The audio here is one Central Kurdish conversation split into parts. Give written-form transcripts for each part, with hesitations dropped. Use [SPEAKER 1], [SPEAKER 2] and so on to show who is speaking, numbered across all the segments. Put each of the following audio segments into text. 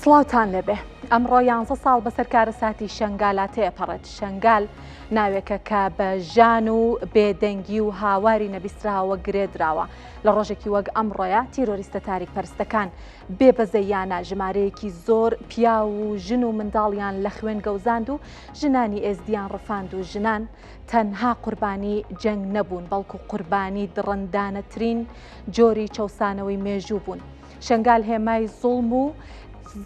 [SPEAKER 1] سڵاوتان لێبێ ئەمڕۆ یانزە ساڵ بەسەر کارەساتی شەنگالا تێپەڕێت شەنگال ناوێکە کە بە ژان و بێدەنگی و هاواری نەبیستراوە گرێدراوە لە ڕۆژێکی وەک ئەمڕۆیە تیرۆریستە تاریک پەرستەکان بێ بەزەیانە ژمارەیەکی زۆر پیاو و ژن و منداڵیان لە خوێن گەوزاند و ژنانی ئێزدیان ڕفاند و ژنان تەنها قوربانی جەنگ نەبوون بەڵکو قوربانی دڕندانەترین جۆری چەوسانەوەی مێژوو بوون. شەنگال هێمای زوڵم و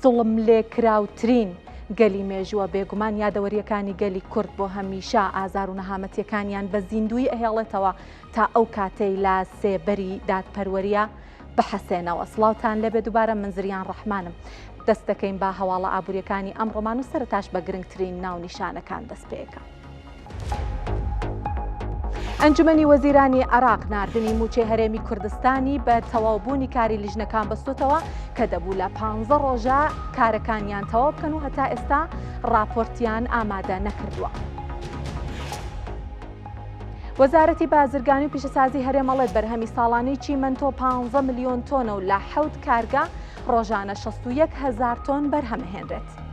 [SPEAKER 1] زوڵملێکراوترین گەلی مێژووە، بێگومان یادەوەرییەکانی گەلی کورد بۆ هەمیشە ئازار و نەهامەتییەکانیان بە زیندوویی ئەهێڵێتەوە تا ئەو کاتەی لە سێبەری دادپەروەرییا بحەسێنەوە. سڵاوتان لێبێ دووبارە من زریان ڕەحمانم. دەست دەکەین بە هەواڵە ئابوورییەکانی ئەمڕۆمان و سەرەتاش بە گرنگترین ناونیشانەکان دەست پێکەم. ئەنجومەنی وەزیرانی عێراق ناردنی مووچەی هەرێمی کوردستانی بە تەواوبوونی کاری لیژنەکان بەستۆتەوە کە دەبوو لە پانزە ڕۆژە کارەکانیان تەواو بکەن و هەتا ئێستا ڕاپۆرتیان ئامادە نەکردووە. وەزارەتی بازرگانی و پیشەسازی هەرێم ئەڵێت بەرهەمی ساڵانەی چیمەنتۆ 15 ملیۆن تۆنە و لە حەوت کارگە ڕۆژانە 61 هەزار تۆن بەرهەمەهێنرێت.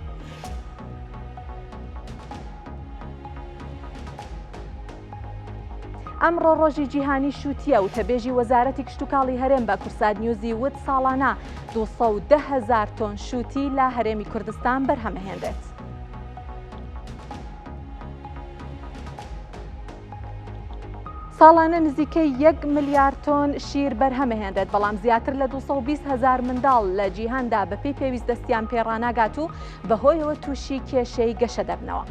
[SPEAKER 1] ئەمڕۆ ڕۆژی جیهانی شووتیە وتەبێژی وەزارەتی کشتوکاڵی هەرێم بە کورسات نیوزی وت ساڵانە 210 هەزار تۆن شووتی لە هەرێمی کوردستان بەرهەمەهێنرێت. ساڵانە نزیکەی یەک ملیار تۆن شیر بەرهەمەهێنرێت، بەڵام زیاتر لە 220 هەزار منداڵ لە جیهاندا بەپێی پێویست دەستیان پێ ڕاناگات و بەهۆیەوە تووشی کێشەی گەشە دەبنەوە.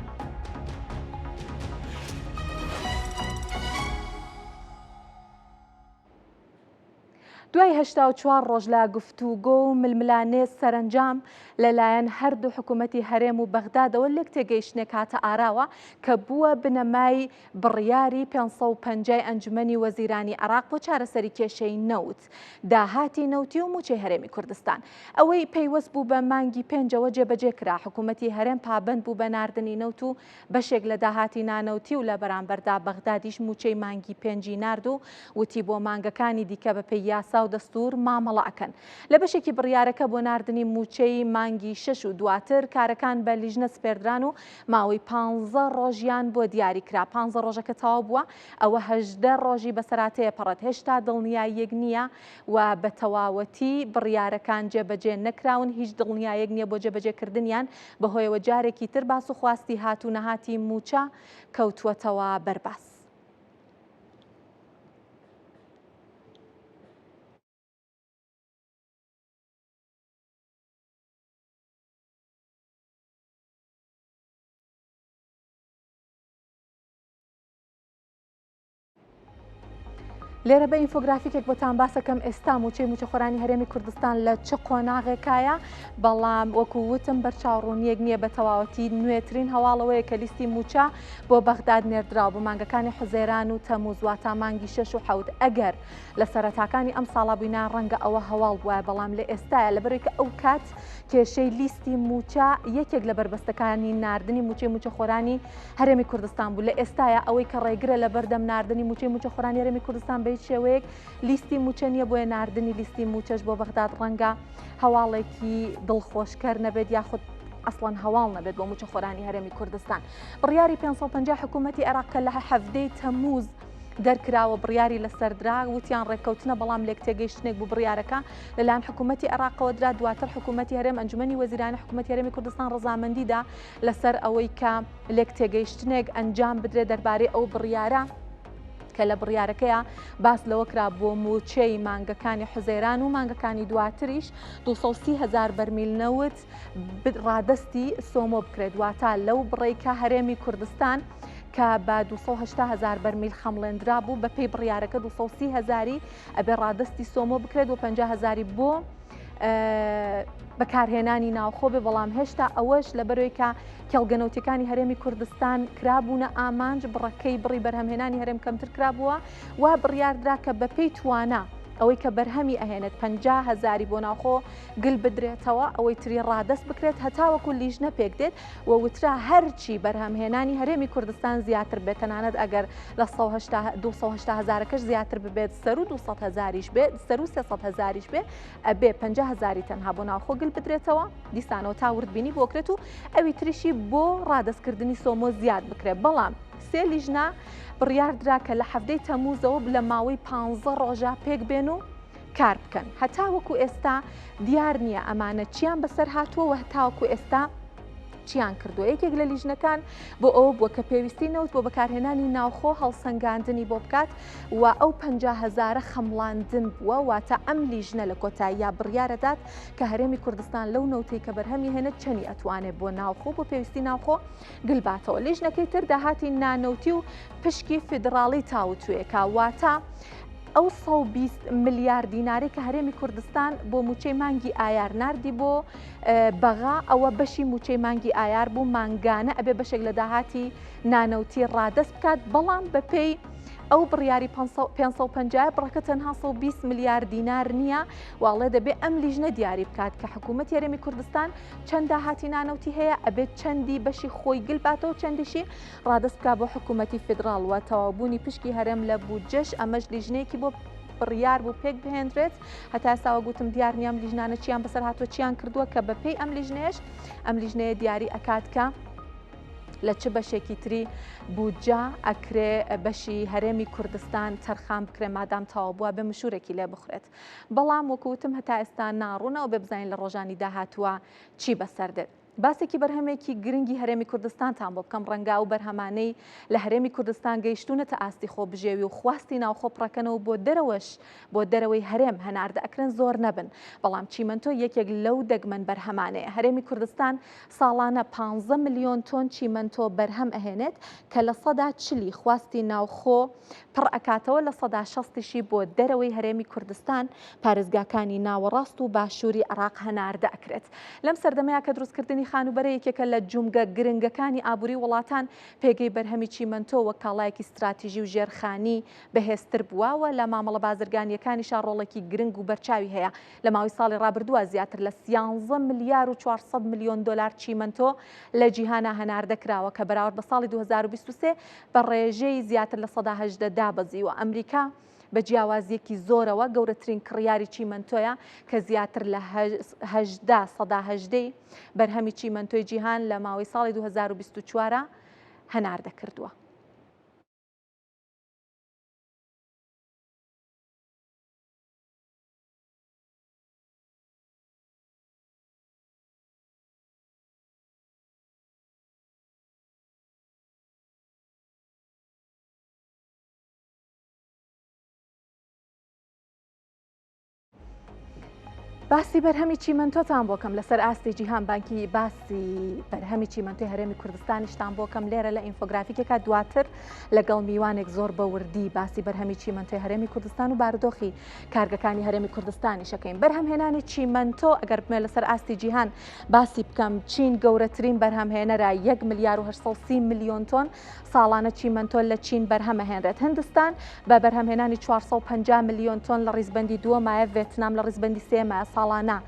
[SPEAKER 1] دوای 84 ڕۆژ لە گفتوگۆ و ململانێ سەرەنجام لەلایەن هەردوو حکوومەتی هەرێم و بەغدادەوە لێک تێگەیشتنێک هاتە ئاراوە کە بووە بنەمای بڕیاری 550 ئەنجومەنی وەزیرانی عێراق بۆ چارەسەری کێشەی نەوت، داهاتی نەوتی و مووچەی هەرێمی کوردستان. ئەوەی پەیوەست بوو بە مانگی پێنجەوە جێبەجێ کرا، حکوومەتی هەرێم پابەند بوو بە ناردنی نەوت و بەشێک لە داهاتی نانەوتی و لە بەرامبەردا بەغدادیش مووچەی مانگی پێنجی نارد و وتی بۆ مانگەکانی دیکە بەپێی یاسا و دەستوور مامەڵە ئەکەن. لە بەشێکی بڕیارەکە بۆ ناردنی مووچەی مانگی شەش و دواتر کارەکان بە لیژنە سپێردران و ماوەی پانزە ڕۆژیان بۆ دیاری کرا، پانزە ڕۆژەکە تەواو بووە، ئەوە 18 ڕۆژی بەسەرا تێپەڕێت، هێشتا دڵنیاییەک نییە و بە تەواوەتی بڕیارەکان جێبەجێ نەکراون، هیچ دڵنیایەک نییە بۆ جێبەجێکردنیان، بەهۆیەوە جارێکی تر باس و خواستی هات و نەهاتی مووچە کەوتووەتەوە بەر باس. لێرە بە ئینفۆگرافیکێک بۆتان باسەکەم ئێستا موچەی موچەخۆرانی هەرێمی کوردستان لە چ قۆناغێکایە بەڵام وەکو وتم بەرچاوڕوونیەک نییە بە تەواوەتی نوێترین هەواڵەوەیە کە لیستی موچە بۆ بەغداد نێردراوە بۆ مانگەکانی حوزەیران و تەموز واتا مانگی شەش و حەوت ئەگەر لە سەرەتاکانی ئەم ساڵا بووینا ڕەنگە ئەوە هەواڵ بوایە بەڵام لە ئێستایا لەبەرەوەی کە ئەو کات کێشەی لیستی موچە یەکێک لە بەربەستەکانی ناردنی موچەی موچەخۆرانی هەرێمی کوردستان بوو لە ئێستایا ئەوەی کە ڕێگرە لە بەردەم ناردنی موچەی موچەخۆرانی هەرێمی کوردستان بە هیچ شێوەیەک لیستی موچە نییە بۆیە ناردنی لیستی موچەش بۆ بەغداد ڕەنگە هەواڵێکی دڵخۆشکەر نەبێت یاخود ئەسڵەن هەواڵ نەبێت بۆ موچەخۆرانی هەرێمی کوردستان بڕیاری 550 حکوومەتی عێراق کە لە حەڤدەی تەموز دەرکراوە بڕیاری لەسەردرا وتیان ڕێککەوتنە بەڵام لێکتێگەیشتنێک بوو بڕیارەکە لەلایەن حکوومەتی عێراقەوە درا دواتر حکوومەتی هەرێم ئەنجومەنی وەزیرانی حکوومەتی هەرێمی کوردستان ڕەزامەندی دا لەسەر ئەوەی کە لێکتێگەیشتنێک ئەنجام بدرێت دەربارەی ئەو بڕیارە کە لە بڕیارەکەیا باس لەوە کرا بۆ مووچەی مانگەکانی حوزەیران و مانگەکانی دواتریش 230 هەزار بەرمیل نەوت ڕادەستی سۆمۆ بکرێت واتا لەو بڕەی کە هەرێمی کوردستان کە بە 280 هەزار بەرمیل خەمڵێندرا بوو بە پێی بڕیارەکە 230 هەزاری ئەبێ ڕادەستی سۆمۆ بکرێت و 50 هەزاری بۆ بەکارهێنانی ناوخۆ بێ بەڵام هێشتا ئەوەش لەبەرەوەی کە کێڵگە نەوتیەکانی هەرێمی کوردستان کرابوونە ئامانج بڕەکەی بڕی بەرهەمهێنانی هەرێم کەمتر کرابووە و بڕیاردرا کە بەپێی توانا. ئەوەی کە بەرهەمی ئەهێنێت 50 هەزاری بۆ ناوخۆ گل بدرێتەوە ئەوەی تری ڕادەست بکرێت هەتاوەکو لیژنە پێک دێت و وترا هەرچی بەرهەمهێنانی هەرێمی کوردستان زیاتر بێت تەنانەت ئەگەر لە 280 هەزارەکەش زیاتر ببێت سەرو 200 هەزاریش بێت سەرو 300 هەزاریش بێ ئەبێ 50 هەزاری تەنها بۆ ناوخۆ گل بدرێتەوە دیسانەوە تا وردبینی بۆکرێت و ئەوی تریشی بۆ ڕادەستکردنی سۆمۆ زیاد بکرێت بەڵام سێ لیژنە بڕیاردرا کە لە حەفتەی تەموزەوە لە ماوەی پ ڕۆژە پێک بێن و کار بکەن. هەتاوەکو ئێستا دیار نییە ئەمانە چیان بەسەر هاتووە و هەتاوەکو ئێستا چیان کردووە. یەکێک لە لیژنەکان بۆ ئەوە بووە کە پێویستی نەوت بۆ بەکارهێنانی ناوخۆ هەڵسەنگاندنی بۆ بکات و ئەو 50 هەزارە خەمڵاندن بووە، واتە ئەم لیژنە لە کۆتاییە بڕیارەدات کە هەرێمی کوردستان لەو نەوتەی کە بەرهەمی هێنێت چەنی ئەتوانێت بۆ ناوخۆ بۆ پێویستی ناوخۆ گلباتەوە. لیژنەکەی تر داهاتی نانەوتی و پشکی فیدڕاڵی تاوتوێکا، واتە ئەو 120 ملیار دینارەی کە هەرێمی کوردستان بۆ مووچەی مانگی ئایار ناردی بۆ بەغا ئەوە بەشی مووچەی مانگی ئایار بوو مانگانە ئەبێ بەشێک لە داهاتی نانەوتی ڕادەست بکات بەڵام بەپێی ئەو بڕیاری 550 بڕەکە تەنها 120 ملیار دینار نییە واڵێ دەبێ ئەم لیژنە دیاری بکات کە حکوومەت هەرێمی کوردستان چەند داهاتی نانەوتی هەیە ئەبێت چەندی بەشی خۆی گل باتەوە چەندیشی ڕادەست بکا بۆ حکوومەتی فیدراڵ و تەواوبوونی پشکی هەرێم لە بودجەش ئەمەش لیژنەیەکی بۆ بڕیار بوو پێک بهێنرێت هەتا ئێستا وەک وتم دیار نییە ئەم لیژنانە چیان بەسەر هاتووە چیان کردووە کە بەپێی ئەم لیژنەیەش ئەم لیژنەیە دیاری ئەکات کە لە چ بەشێکی تری بودجە ئەکرێ بەشی هەرێمی کوردستان تەرخان بکرێ مادام تەواو بووە بێ مشورێکی لێ بخورێت بەڵام وەکو وتم هەتا ئێستا ناڕوونەوە بێ بزانین لە ڕۆژانی داهاتووە چی بەسەر دێت. باسێکی بەرهەمێکی گرنگی هەرێمی کوردستانتان بۆ بکەم، ڕەنگە ئەو بەرهەمانەی لە هەرێمی کوردستان گەیشتوونەتە ئاستی خۆبژێوی و خواستی ناوخۆ پڕەکەنەوە بۆ دەرەوەش بۆ دەرەوەی هەرێم هەناردە ئەکرێن زۆر نەبن، بەڵام چیمەنتۆ یەکێک لەو دەگمەن بەرهەمانەیە. هەرێمی کوردستان ساڵانە پانزە ملیۆن تۆن چیمەنتۆ بەرهەم ئەهێنێت کە 40% ی خواستی ناوخۆ پڕ ئەکاتەوە شەستیشی بۆ دەرەوەی هەرێمی کوردستان پارێزگاکانی ناوەڕاست و باشووری عێراق هەناردە ئەکرێت. لەم سەردەمەیا کە دروستکردنی خانووبەرە یەکێکە لە جومگە گرنگەکانی ئابووری وڵاتان، پێگەی بەرهەمی چیمەنتۆ وەک کاڵایەکی ستراتیژی و ژێرخانی بەهێزتر بووە و لە مامەڵە بازرگانییەکانیشا ڕۆڵێکی گرنگ و بەرچاوی هەیە. لە ماوەی ساڵی ڕابردووە زیاتر لە سیانزە ملیار و 400 ملیۆن دۆلار چیمەنتۆ لە جیهانا هەناردە کراوە کە بەراورد بە ساڵی 2023 بە ڕێژەی زیاتر 18% دابەزیوە. ئەمریکا بە جیاوازییەکی زۆرەوە گەورەترین کڕیاری چیمەنتۆیە کە زیاتر لە 18 سەدا هەژدەی بەرهەمی چیمەنتۆی جیهان لە ماوەی ساڵی 2024 هەناردە کردووە. باسی بەرهەمی چیمەنتۆتان بۆکەم لەسەر ئاستی جیهان بانکی باسی بەرهەمی چیمەنتۆی هەرێمی کوردستانیشتان بۆکەم لێرە لە ئینفۆگرافیکێکا دواتر لەگەڵ میوانێک زۆر بە وردی باسی بەرهەمی چیمەنتۆی هەرێمی کوردستان و بارودۆخی کارگەکانی هەرێمی کوردستانیشەکەین بەرهەمهێنانی چیمەنتۆ ئەگەر بمێ لەسەر ئاستی جیهان باسی بکەم چین گەورەترین بەرهەمهێنەرە 1 ملیار و 830 میلیۆن تۆن ساڵانە چیمەنتۆ لە چین بەرهەمەهێنرێت. هندستان بە بەرهەمهێنانی 450 ملیۆن تۆن لە ڕیزبەندی دووەمایە، ڤێتنام لە ڕیزبەندی سێیەمایە ساڵانە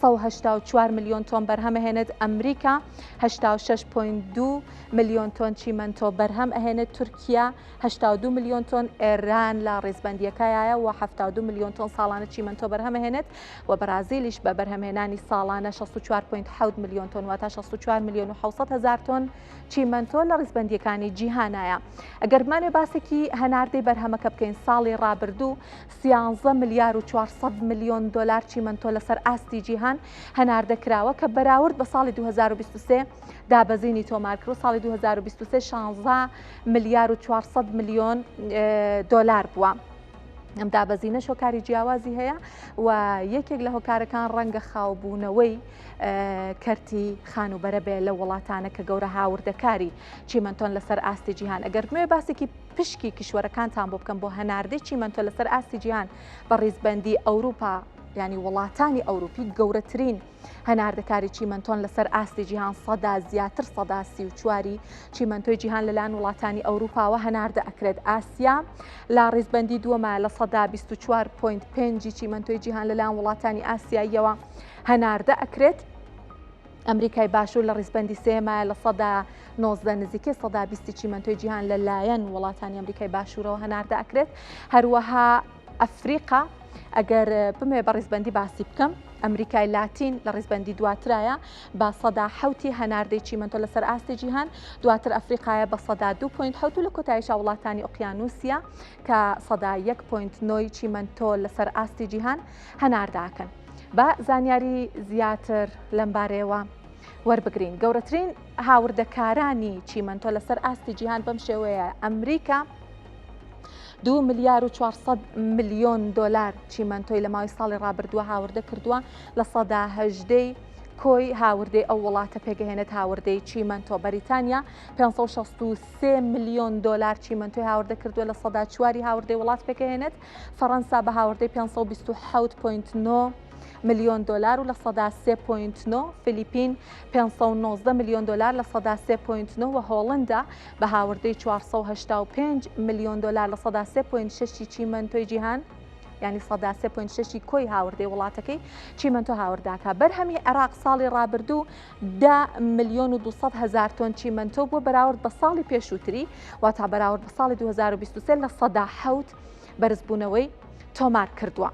[SPEAKER 1] 184 ملیۆن تۆن بەرهەمەهێنێت، ئەمریکا 86.2 ملیۆن تۆن چیمەنتۆ بەرهەم ئەهێنێت، تورکیا 82 ملیۆن تۆن، ئێران لە ڕیزبەندیەکەیایە و 72 ملیۆن تۆن ساڵانە چیمەنتۆ بەرهەمەهێنێت و بەرازیلیش بە بەرهەمهێنانی ساڵانە 64.7 ملیۆن تۆن واتە 64 ملیۆن و 700 هەزار تۆن چیمەنتۆ لە ڕیزبەندییەکانی جیهانایە. ئەگەر بمانەوێت باسێکی هەناردەی بەرهەمەکە بکەین، ساڵی ڕابردوو سیانزە ملیار و 400 ملیۆن دۆلار چیمەنتۆ لەسەر ئاستی جیهان هەناردە کراوە کە بەراورد بە ساڵی 2023 دابەزینی تۆمار کرد و ساڵی 2023 شانزە ملیار و 400 ملیۆن دۆلار بووە. ئەم دابەزینەش هۆکاری جیاوازی هەیە و یەکێک لە هۆکارەکان ڕەنگە خاوبوونەوەی کەرتی خانووبەرە بێ لە وڵاتانە کە گەورە هاوردەکاری چیمەنتۆن لەسەر ئاستی جیهان ئەگەر بمەوێ باسێکی پشکی کیشوەرەکانتان بۆ بکەم بۆ هەناردەی چیمەنتۆ لەسەر ئاستی جیهان بە ڕیزبەندی ئەوروپا. یانی وڵاتانی ئەوروپی گەورەترین هەناردەکاری چیمەنتۆن لەسەر ئاستی جیهان سەدا زیاتر سەدا 34ی چیمەنتۆی جیهان لەلایەن وڵاتانی ئەوروپاوە هەناردە ئەکرێت. ئاسیا لە ڕیزبەندی دووەمە لە سەدا 24.5 چیمەنتۆی جیهان لەلایەن وڵاتانی ئاسیاییەوە هەناردە ئەکرێت. ئەمریکای باشوور لە ڕیزبەندی سێمە لە سەدا 19 نزیکەی سەدا 20 چیمەنتۆی جیهان لەلایەن وڵاتانی ئەمریکای باشوورەوە هەناردە ئەکرێت. هەروەها ئەفریقا ئەگەر بمەوێ بە ڕیزبەندی باسی بکەم ئەمریکای لاتین لە ڕیزبەندی دواترایە بە سەدا حوتی هەناردەی چیمەنتۆ لەسەر ئاستی جیهان دواتر ئەفریقایە بە سەدا 2.7 و لە کۆتاییشا وڵاتانی ئۆقیانوسیا کە سەدا 1.9 چیمەنتۆ لەسەر ئاستی جیهان هەنارداکەن. با زانیاری زیاتر لەم بارەیەوە وەربگرین. گەورەترین هاوردەکارانی چیمەنتۆ لەسەر ئاستی جیهان بەم شێوەیە ئەمریکا دوو ملیار و 400 ملیۆن دۆلار چیمەنتۆی لە ماوەی ساڵی ڕابردووە هاوردە کردووە لە سەدا 18ی کۆی هاوردەی ئەو وڵاتە پێگەهێنێت هاوردەی چیمەنتۆ. بەریتانیا 563 ملیۆن دۆلار چیمەنتۆی هاوردە کردووە لە سەدا چواری هاوردەی وڵات پێگەهێنێت. فەڕەنسا بە هاوردەی 527.9 ملیۆن دۆلار و 3.9%، فلیپین 519 ملیۆن دۆلار 3.9% و هۆڵندا بە هاوردەی 485 ملیۆن دۆلار 3.6% چیمەنتۆی جیهان یعنی 3.6 کۆی هاوردەی وڵاتەکەی چیمەنتۆ هاورداکە. بەرهەمی عێراق ساڵی ڕابردوو 10 ملیۆن و 200 هەزار تۆن چیمەنتۆ بووە بەراورد بە ساڵی پێشووتری، واتا بەراورد بە ساڵی 2023 7% بەرزبوونەوەی تۆمار کردووە.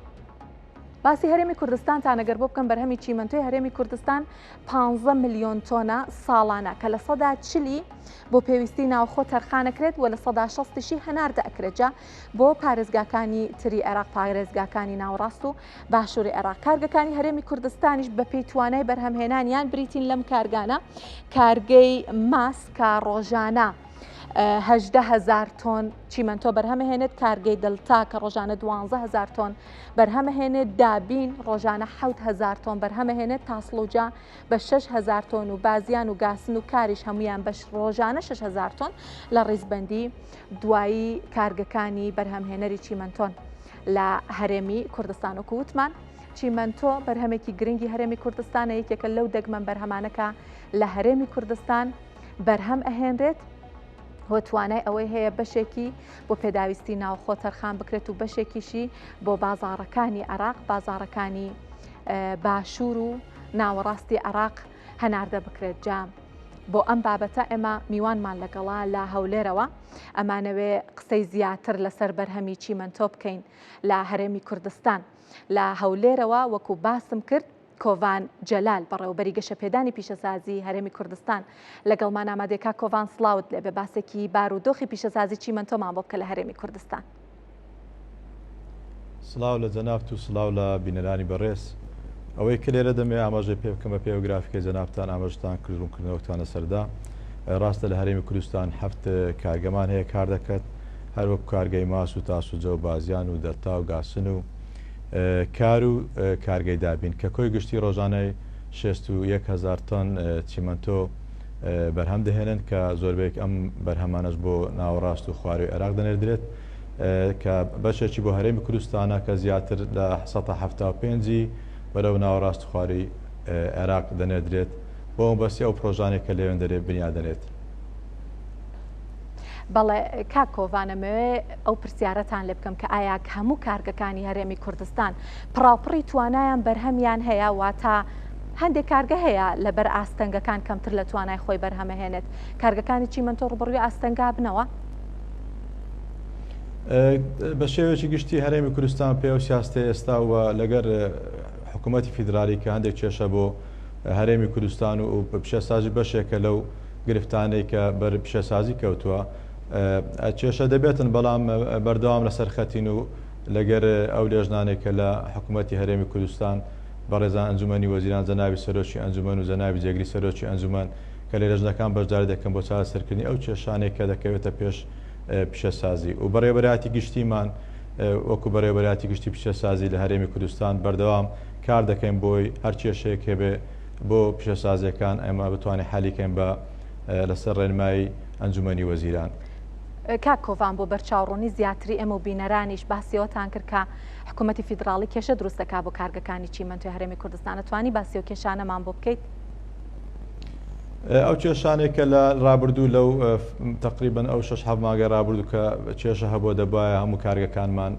[SPEAKER 1] باسی هەرێمی کوردستانتان ئەگەر بۆ بکەم بەرهەمی چیمەنتۆی هەرێمی کوردستان 15 ملیۆن تۆنە ساڵانە کە 40% بۆ پێویستی ناوخۆ تەرخانەکرێت و 60%یشی هەناردە ئەکرێت جا بۆ پارێزگاکانی تری عێراق پارێزگاکانی ناوەڕاست و باشووری عێراق. کارگەکانی هەرێمی کوردستانیش بەپێی توانای بەرهەمهێنانیان بریتین لەم کارگانە کارگەی ماس کە ڕۆژانە 18 هەزار تۆن چیمەنتۆ بەرهەمەهێنێت، کارگەی دەلتا کە ڕۆژانە 12 هەزار تۆن بەرهەمەهێنێت، دابین ڕۆژانە 7 هەزار تۆن بەرهەمەهێنێت، تاسڵوجا بە 6 هەزار تۆن و بازیان و گاسن و کاریش هەمویان بەش ڕۆژانە 6 هەزار تۆن لە ڕیزبەندی دوایی کارگەکانی بەرهەمهێنەری چیمەنتۆن لە هەرێمی کوردستان. وەکو وتمان چیمەنتۆ بەرهەمێکی گرنگی هەرێمی کوردستانە، یەکێکە لەو دەگمەن بەرهەمانەکە لە هەرێمی کوردستان بەرهەم ئەهێنرێت و توانای ئەوەی هەیە بەشێکی بۆ پێداویستی ناوخۆ تەرخان بکرێت و بەشێکیشی بۆ بازاڕەکانی عێراق، بازاڕەکانی باشوور و ناوەڕاستی عێراق هەناردە بکرێت. جا بۆ ئەم بابەتە ئێمە میوانمان لەگەڵا لە هەولێرەوە، ئەمانەوێ قسەی زیاتر لەسەر بەرهەمی چیمەنتۆ بکەین لە هەرێمی کوردستان. لە هەولێرەوە وەکو باسم کرد کۆڤان جەلال بەڕێوەبەری گەشەپێدانی پیشەسازی هەرێمی کوردستان لەگەڵمان ئامادەیە. کاک کۆڤان سڵاوت لێبێ، باسێکی بارودۆخی پیشەسازی چیمەنتۆمان بۆ بکە لە هەرێمی کوردستان.
[SPEAKER 2] سڵاو لە جەنابت و سڵاو لە بینەرانی بەڕێز. ئەوەی کە لێرە دەمەوێ ئاماژەی پێ بکەم بە پێی ئەو گرافیکەی جەنابتان ئاماژەتان کرد ڕوونکردنەوەتان لەسەردا ڕاستە لە هەرێمی کوردستان حەفت کارگەمان هەیە کار دەکات هەر وەکو کارگەی ماس و تاسوجە و بازیان و دەلتا و گاسن و کار و کارگەی دابین کە کۆی گشتی ڕۆژانەی 61 هەزار تۆن چیمەنتۆ بەرهەم دەهێنن کە زۆربەیەک ئەم بەرهەمانەش بۆ ناوەڕاست و خواروی عێراق دەنێردرێت کە بەشێکی بۆ هەرێمی کوردستانە کە زیاتر لە 75% بەرەو ناوەڕاست و خواروی عێراق دەنێردرێت بۆ مەبەستی ئەو پرۆژانەی کە لەوێن دەرێ بنیاد دەنێت.
[SPEAKER 1] بەڵێ کاک کۆڤان ئەمەوێ ئەو پرسیارەتان لێ بکەم کە ئایا هەموو کارگەکانی هەرێمی کوردستان پڕاوپڕی توانایان بەرهەمیان هەیە واتە هەندێک کارگە هەیە لەبەر ئاستەنگەکان کەمتر لە توانای خۆی بەرهەمەهێنێت کارگەکانی چیمەنتۆ ڕوبڕوی ئاستەنگا بنەوە؟
[SPEAKER 2] بە شێوەیەکی گشتی هەرێمی کوردستان پێ و سیاستە ئێستا و لەگەر حکوومەتی فیدرالی کە هەندێک کێشە بۆ هەرێمی کوردستان و پیشەسازی بەشێکە لەو گرفتانەی کە بەر پیشەسازی کەوتووە کێشە دەبێتن، بەڵام بەردەوام لەسەر خەتین و لەگەر ئەو لێژنانەی کە لە حکوومەتی هەرێمی کوردستان بەڕێزان ئەنجومەنی وەزیران جەنابی سەرۆکی ئەنجومەن و جەنابی جێگری سەرۆکی ئەنجومەن کە لە لێژنەکان بەشداری دەکەن بۆ چارەسەرکردنی ئەو کێشانەی کە دەکەوێتە پێش پیشەسازی و بەڕێوەبەرایەتی گشتیمان وەکو بەڕێوەبەرایەتی گشتی پیشەسازی لە هەرێمی کوردستان بەردەوام کار دەکەین بۆی هەر کێشەیەک هەبێ بۆ پیشەسازیەکان ئێمە بتوانین حەلی کەین بە لەسەر ڕێنمایی ئەنجومەنی وەزیران.
[SPEAKER 1] کاک کۆڤان بۆ بەرچاوڕوونی زیاتری ئێمە و بینەرانیش باسی ئەوەتان کرد کە حکوومەتی فیدراڵی کێشە دروست دەکات بۆ کارگەکانی چیمەنتۆی هەرێمی کوردستان ئەتوانی باسی ئەو کێشانەمان بۆ بکەیت؟
[SPEAKER 2] ئەو کێشانەی کە لە ڕابردوو لەو تقریبن ئەو شش حەفت مانگەی ڕابردوو کە کێشە هەبووە دەبایە هەموو کارگەکانمان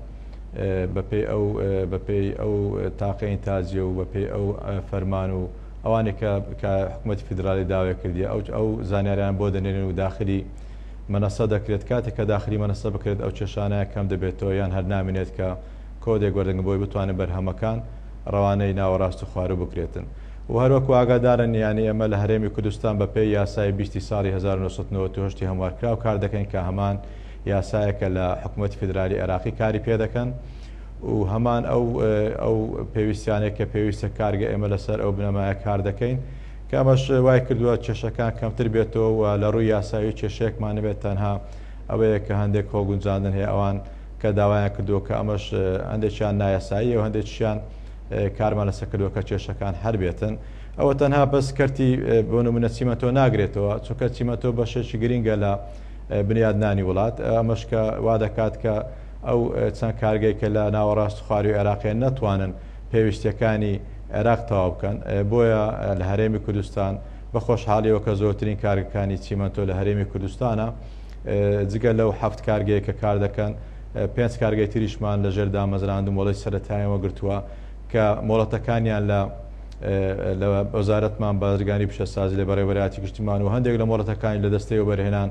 [SPEAKER 2] بەپێی ئەو بەپێی ئەو تاقە ئینتاجیە و بەپێی ئەو فەرمان و ئەوانەی کە کە حکوومەتی فیدرالی داوای کردیە ئەو ئەو زانیاریان بۆ دەنێرن و داخلی مەنەسە دەکرێت کاتێک کە داخلی مەنەسە بکرێت ئەو کێشانە کەم دەبێتەوە یان هەر نامێنێت کە کۆدێک وەردەگرن بۆی بتوانن بەرهەمەکان ڕەوانەی ناوەڕاست و خواروو بکرێتن و هەروەکو ئاگادارن یانی ئێمە لە هەرێمی کوردستان بە پێی یاسای بیستی ساڵی 1998 هەموارکراو کار دەکەین کە هەمان یاسایەکە لە حکوومەتی فیدرالی عێراقی کاری پێ دەکەن و هەمان ئەو ئەو پێویستیانەی کە پێویستە کارگە ئێمە لەسەر ئەو بنەمایە کار دەکەین کە ئەمەش وای کردووە کێشەکان کەمتر بێتەوە و لە ڕووی یاسایی کێشەیەکمان نەبێت تەنها ئەوەیە کە هەندێک هۆگونجاندن هەیە ئەوان کە داوایان کردووە کە ئەمەش هەندێکیان نایاساییە و هەندێکیان کارمان لەسەر کردووە کە کێشەکان هەر بێتن ئەوە تەنها بەس کەرتی بۆ نمونە چیمەنتۆ ناگرێتەوە چونکە چیمەنتۆ بەشێکی گرنگە لە بنیادنانی وڵات ئەمەش کە وا دەکات کە ئەو چەند کارگەی کە لە ناوەڕاست خواروی عێراقیان نەتوانن پێویستیەکانی عێراق تەواو بکەن بۆیە لە هەرێمی کوردستان بە خۆشحاڵیەوە کە زۆرترین کارگەکانی چیمەنتۆ لە هەرێمی کوردستانە جگە لەو حەفت کارگەیە کە کار دەکەن پێنج کارگەی تریشمان لەژێر دامەزراند و مۆڵەی سەرەتایان وەگرتووە کە مۆڵەتەکانیان لە لە وەزارەتمان بازرگانی پیشەسازی لە بەڕێوەبەرایەتی گشتیمان و هەندێک لە مۆڵەتەکانی لە دەستەی وەبەرهێنان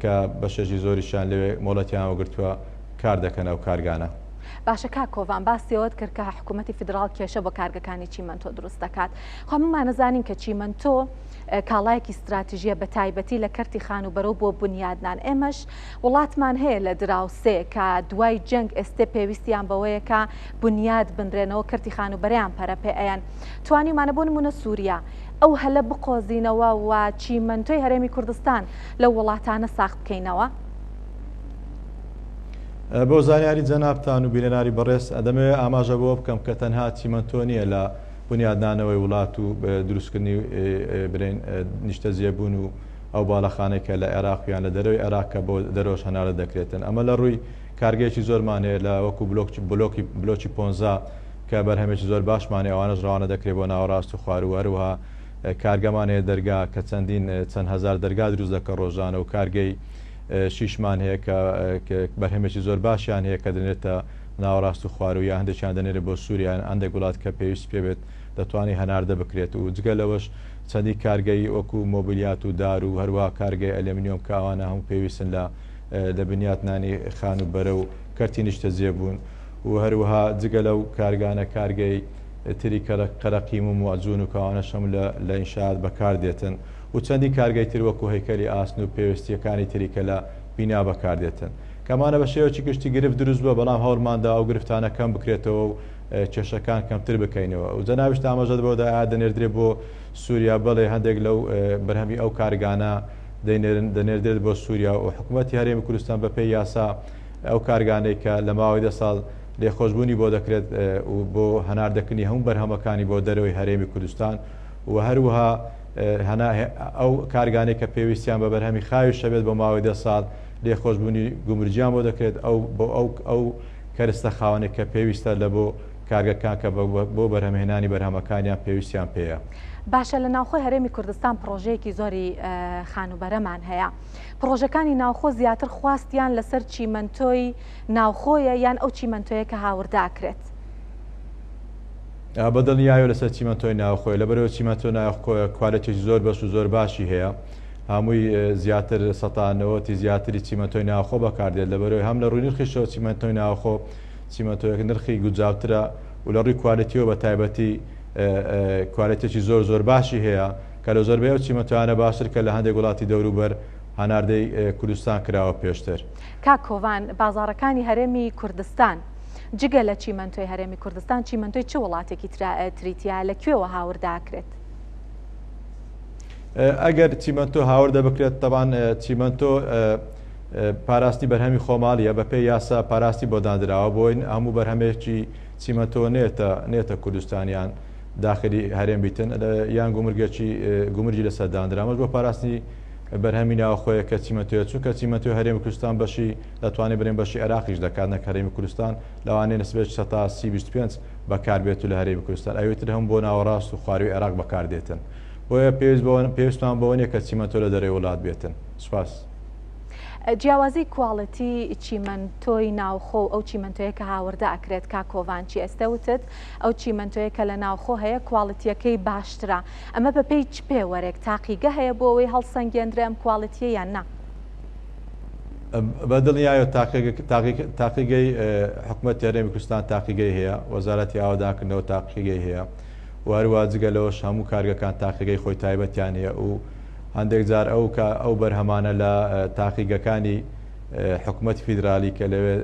[SPEAKER 2] کە بەشێکی زۆریشیان لەوێ مۆڵەتیان وەگرتووە کار دەکەن ئەو کارگانە.
[SPEAKER 1] باشە کاک کۆڤان باسی ئەوەت کرد کە حکوومەتی فیدراڵ کێشە بۆ کارگەکانی چیمەنتۆ دروست دەکات خۆ هەموومان ئەزانین کە چیمەنتۆ کاڵایەکی ستراتیژیە بە تایبەتی لە کەرتی خانووبەرە و بۆ بنیادنان ئێمەش وڵاتمان هەیە لە دراوسێ کە دوای جەنگ ئێستێ پێویستیان بەوەیە کە بنیاد بنرێنەوە کەرتی خانووبەرەیان پەرە پێ ئەیەن توانیومانە بۆ نمونە سووریا ئەو هەلە بقۆزینەوە و چیمەنتۆی هەرێمی کوردستان لەو وڵاتانە ساغ بکەینەوە؟
[SPEAKER 2] بۆ زانیاری جەنابتان و بینەرانی بەڕێز دەمەوێت ئاماژە بەوە بکەم کە تەنها چیمەنتۆ نییە لە بنیادنانەوەی وڵات و دروستکردنی برێن نیشتەجێبوون و ئەو باڵەخانەی کە لە عێراق یان لە دەرەوەی عێراق کە بۆ دەرەوەش هەناردە دەکرێتن ئەمە لە ڕووی کارگەیەکی زۆرمان هەیە لە وەکو بلۆک بلۆکی بلۆکی پۆنزا کە بەرهەمێکی زۆر باشمان هەیە ئەوانەش ڕەوانە دەکرێت بۆ ناوەڕاست و خواروو و هەروەها کارگەمان هەیە دەرگا کە چەندین چەند هەزار دەرگا دروست دەکەن ڕۆژانە و کارگەی شیشمان هەیە کە بەرهەمێکی زۆر باشیان هەیە کە دەنێرێتە ناوەڕاست و خواروو یا هەندێکیان دەنێرێت بۆ سووریا یان هەندێک وڵات کە پێویست پێ بێت دەتوانێت هەناردە بکرێت و جگە لەوەش چەندین کارگەی وەکو مۆبیلیات و دار و هەروەها کارگەی ئەلەمنیۆم کە ئەوانە هەموو پێویستن لە لە بنیاتنانی خانووبەرە و کەرتی نیشتەجێبوون و هەروەها جگە لەو کارگانە کارگەی تری قەرەقیم و موعجون و کە ئەوانەش هەموو لە لە ئینشائات بەکار دێتن و چەندین کارگەی تر وەکو هەیکەلی ئاسن و پێوستییەکانی تری کە لە بینا بەکار دێتن. کەمانە بە شێوەکی گشتی گرفت دروست بووە بەڵام هەوڵمان دا ئەو گرفتانە کەم بکرێتەوە و کێشەکان کەمتر بکەینەوە و جەنابیشت ئاماژەت بەوە دا ئایا دەنێردرێ بۆ سووریا بەڵێ هەندێک لەو بەرهەمی ئەو کارگانە دەینێرن دەنێردرێت بۆ سووریا و حکوومەتی هەرێمی کوردستان بەپێی یاسا ئەو کارگانەی کە لە ماوەی دە ساڵ لێخۆشبوونی بۆ دەکرێت و بۆ هەناردەکردنی هەموو بەرهەمەکانی بۆ دەرەوەی هەرێمی کوردستان و هەروەها ئەو کارگانەی کە پێویستیان بە بەرهەمی خاویش هەبێت بۆ ماوەی دە ساڵ لێخۆشبوونی گومرگیان بۆ دەکرێت ئەو بۆ ئەو ئەو کەرستە خاوەنێک کە پێویستە لە بۆ کارگەکان کە بۆ بەرهەمهێنانی بەرهەمەکانیان پێویستیان پێیە.
[SPEAKER 1] باشە لە ناوخۆی هەرێمی کوردستان پڕۆژەیەکی زۆری خانووبەرەمان هەیە پڕۆژەکانی ناوخۆ زیاتر خواستیان لەسەر چیمەنتۆی ناوخۆیە یان ئەو چیمەنتۆیە کە هاوردە ئەکرێت؟
[SPEAKER 2] بە دڵنیایەوە لەسەر چیمەنتۆی ناوخۆیە لەبەرئەوەی چیمەنتۆ ناوخۆیە کوالێتیی زۆر بەش و زۆر باشی هەیە هەمووی زیاتر سەتا نەوەتی زیاتری چیمەنتۆی ناوخۆ بەکاردێت لەبەرئەوەی هەم لە ڕووی نرخیشەوە چیمەنتۆی ناوخۆ چیمەنتۆیەک نرخی گونجاوترە و لە ڕووی کوالێتیەوە بە تایبەتی کوالێتێکی زۆر زۆر باشی هەیە کە لە زۆربەی ئەو چیمەنتۆیانە باشتر کە لە هەندێک وڵاتی دەوروبەر هەناردەی کوردستان کراوە پێشتر.
[SPEAKER 1] کاک کۆڤان بازاڕەکانی هەرێمی کوردستان جگە لە چیمەنتۆی هەرێمی کوردستان چیمەنتۆی چ وڵاتێکی تری تیایە لە کوێوە هاوردە ئەکرێت؟
[SPEAKER 2] ئەگەر چیمەنتۆ هاوردە بکرێت تەبان چیمەنتۆ پاراستی بەرهەمی خۆماڵیە بە پێی یاسا پاراستی بۆ دانراوە بۆین هەموو بەرهەمێکی چیمەنتۆ نێتە نێتە بەرهەمی ناوخۆیە کە چیمەنتۆیە، چونکە چیمەنتۆی هەرێمی کوردستان بەشی دەتوانین بڵێین بەشی عێراقیش دەکات نەک هەرێمی کوردستان، لەوانەیە نسبەیەکی 30% 25 بەکاربێت و لە هەرێمی کوردستان ئەوی تر هەموو بۆ ناوەڕاست و خوارووی عێراق بەکاردێتن. بۆیە پێویست بەوە پێویستمان بەوە نییە کە چیمەنتۆ لە دەرەوەی وڵات بێتن. سوپاس.
[SPEAKER 1] جیاوازی quality چیمەنتۆی ناوخۆ و ئەو چیمەنتۆیە کە هاوردە ئەکرێت کاک کۆڤان چی ئێستە وتت ئەو چیمەنتۆیە کە لە ناوخۆ هەیە quality یەکەی باشترە ئەمە بەپێی چ پێوەرێک تاقیگە هەیە بۆ ئەوەی هەڵسەنگێندرێ ئەم quality یە یان نا؟
[SPEAKER 2] بە دڵنیایەوە تاقیگەی حکومەتی هەرێمی کوردستان تاقیگەی هەیە، وەزارەتی ئاوەدانکردنەوە تاقیگەی هەیە و هەروەها جگە لەوەش هەموو کارگەکان تاقیگەی خۆی تایبەتیان هەیە و هەندێک جار ئەو ئەو بەرهەمانە لە تاقیگەکانی حکومەتی فیدرالی کە لەوێ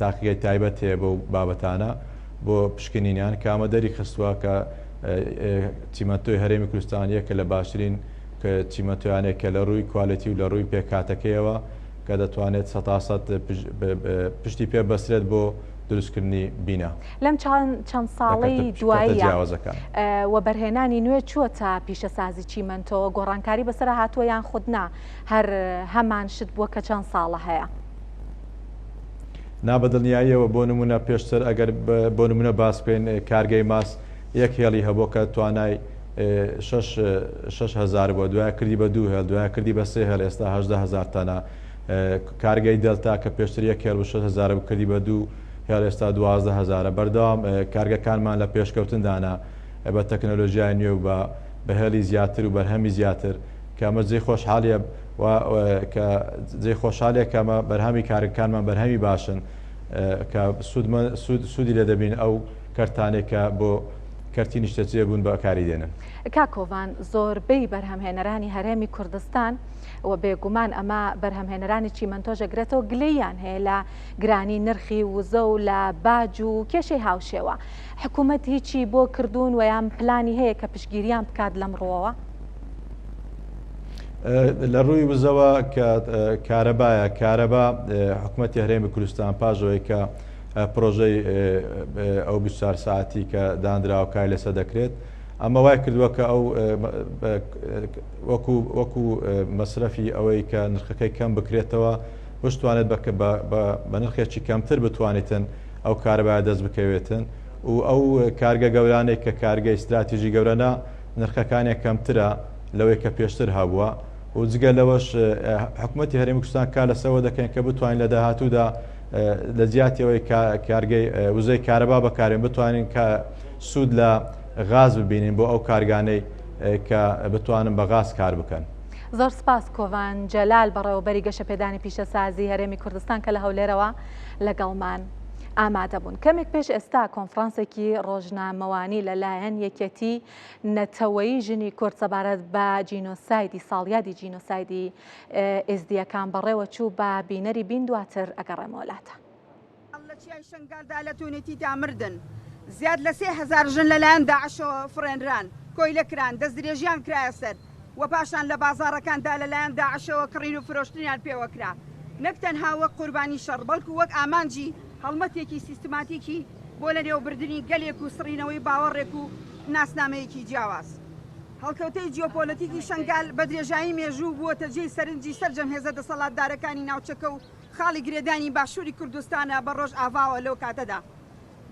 [SPEAKER 2] تاقیگەی تایبەت هەیە بەو بابەتانە بۆ پشکنینیان کە ئەمە دەری خستووە کە چیمەنتۆی هەرێمی کوردستان یەکە لە باشترین چیمەنتۆیانێک کە لە ڕووی quality و لە ڕووی پێکهاتەکەیەوە کە دەتوانێت سەتاسەد پشتی پێ بەسترێت بۆ دروستکردنی بینا.
[SPEAKER 1] لەم چەند ساڵەی دواییە وەبەرهێنانی نوێ چووەتە پیشەسازی چیمەنتۆوە، گۆڕانکاری بەسەرا هاتووە یان خود نا هەر هەمان شت بووە کە چەند ساڵە هەیە؟
[SPEAKER 2] نا بەدڵنیاییەوە، بۆ نموونە پێشتر ئەگەر بۆ نموونە باس بکەین کارگەی ماس یەک هێڵی هەبووە کە توانای 6000 بووە، دوای کردی بە دوو هێڵ، دوای کردی بە سێ هێڵ، ئێستا 18000 تەنە. کارگەی دەلتا کە پێشتر یەک هێڵ بوو 6000 بوو، کردی بە دوو هێڵ، ئێستا 12000. بەردەوام کارگەکانمان لە پێشکەوتندانە بە تەکنەلۆژیای نوێ و بە هێڵی زیاتر و بەرهەمی زیاتر، کە ئەمە جێی خۆشحاڵیە و کە جێی خۆشحاڵیە کە ئەمە بەرهەمی کارگەکانمان بەرهەمی باشن کە سوودی لێ دەبینن ئەو کەرتانەی کە بۆ کەرتی نیشتەجێبوون بەکاری دێنن.
[SPEAKER 1] کاک کۆڤان، زۆربەی بەرهەمهێنەرانی هەرێمی کوردستان و بێگومان ئەمە بەرهەمهێنەرانی چیمەنتۆش ئەگرێتەوە گلەییان هەیە لە گرانی نرخی وزە و لە باج و کێشەی هاوشێوە. حکوومەت هیچی بۆ کردوون و یان پلانی هەیە کە پشتگیریان بکات لەم ڕووەوە؟
[SPEAKER 2] لە ڕووی وزەوە کە کارەبایە، کارەبا حکوومەتی هەرێمی کوردستان پاش ئەوەی کە پرۆژەی ئەو 24 ساعتی کە دانراوە کاری لەسەر دەکرێت ئەمە وای کردووە کە ئەو وەکو وەکو مەسرەفی ئەوەی کە نرخەکەی کەم بکرێتەوە بشتوانێت بە نرخێکی کەمتر بتوانێتن ئەو کارەبایە دەست بکەوێتن و ئەو کارگە گەورانێک کە کارگەی استراتیژی گەورەنە نرخەکانیان کەمترە لەوەی کە پێشتر هەبووە و جگە لەوەش حکوومەتی هەرێمی کوردستان کار لەسەرەوە دەکەین کە بتوانین لە داهاتوودا لە جیاتی ئەوەی کارگەی وزەی کارەبا بەکارێن بتوانین کە سوود لە غاز ببینین بۆ ئەو کارگانەی کە بتوانن بە غاز کار بکەن.
[SPEAKER 1] زۆر سپاس کۆڤان جەلال بەڕێوەبەری گەشەپێدانی پیشەسازی هەرێمی کوردستان کە لە هەولێرەوە لەگەڵمان ئامادە بوون. کەمێک پێش ئێستا کۆنفرانسێکی ڕۆژنامەوانی لەلایەن یەکێتی نەتەوەیی ژنی کورد سەبارەت بە جینۆسایدی ساڵیادی جینۆسایدی ئێزدییەکان بەڕێوە چوو، با بینەری بین دواتر ئەگەڕێمەوە لاتان.
[SPEAKER 3] لە چیای شەنگالدا لە تونێتیدا مردن. زیاد لە 3000 ژن لەلایەن داعشەوە فڕێنران، کۆیلە کران، دەستدرێژیان کرایە سەر و پاشان لە بازاڕەکاندا لەلایەن داعشەوە کڕین و فرۆشتنیان پێوە کرا. نەک تەنها وەک قوربانی شەڕ، بەڵکو وەک ئامانجی هەڵمەتێکی سیستماتیکی بۆ لەنێوبردنی گەلێک و سڕینەوەی باوەڕێک و ناسنامەیەکی جیاواز. هەڵکەوتەی جیۆپۆلەتیکی شەنگال بە درێژایی مێژوو بووەتە جێی سەرنجی سەرجەم هێزە دەسەڵاتدارەکانی ناوچەکە و خاڵی گرێدانی باشووری کوردستانە بە ڕۆژئاڤاوە لەو کاتەدا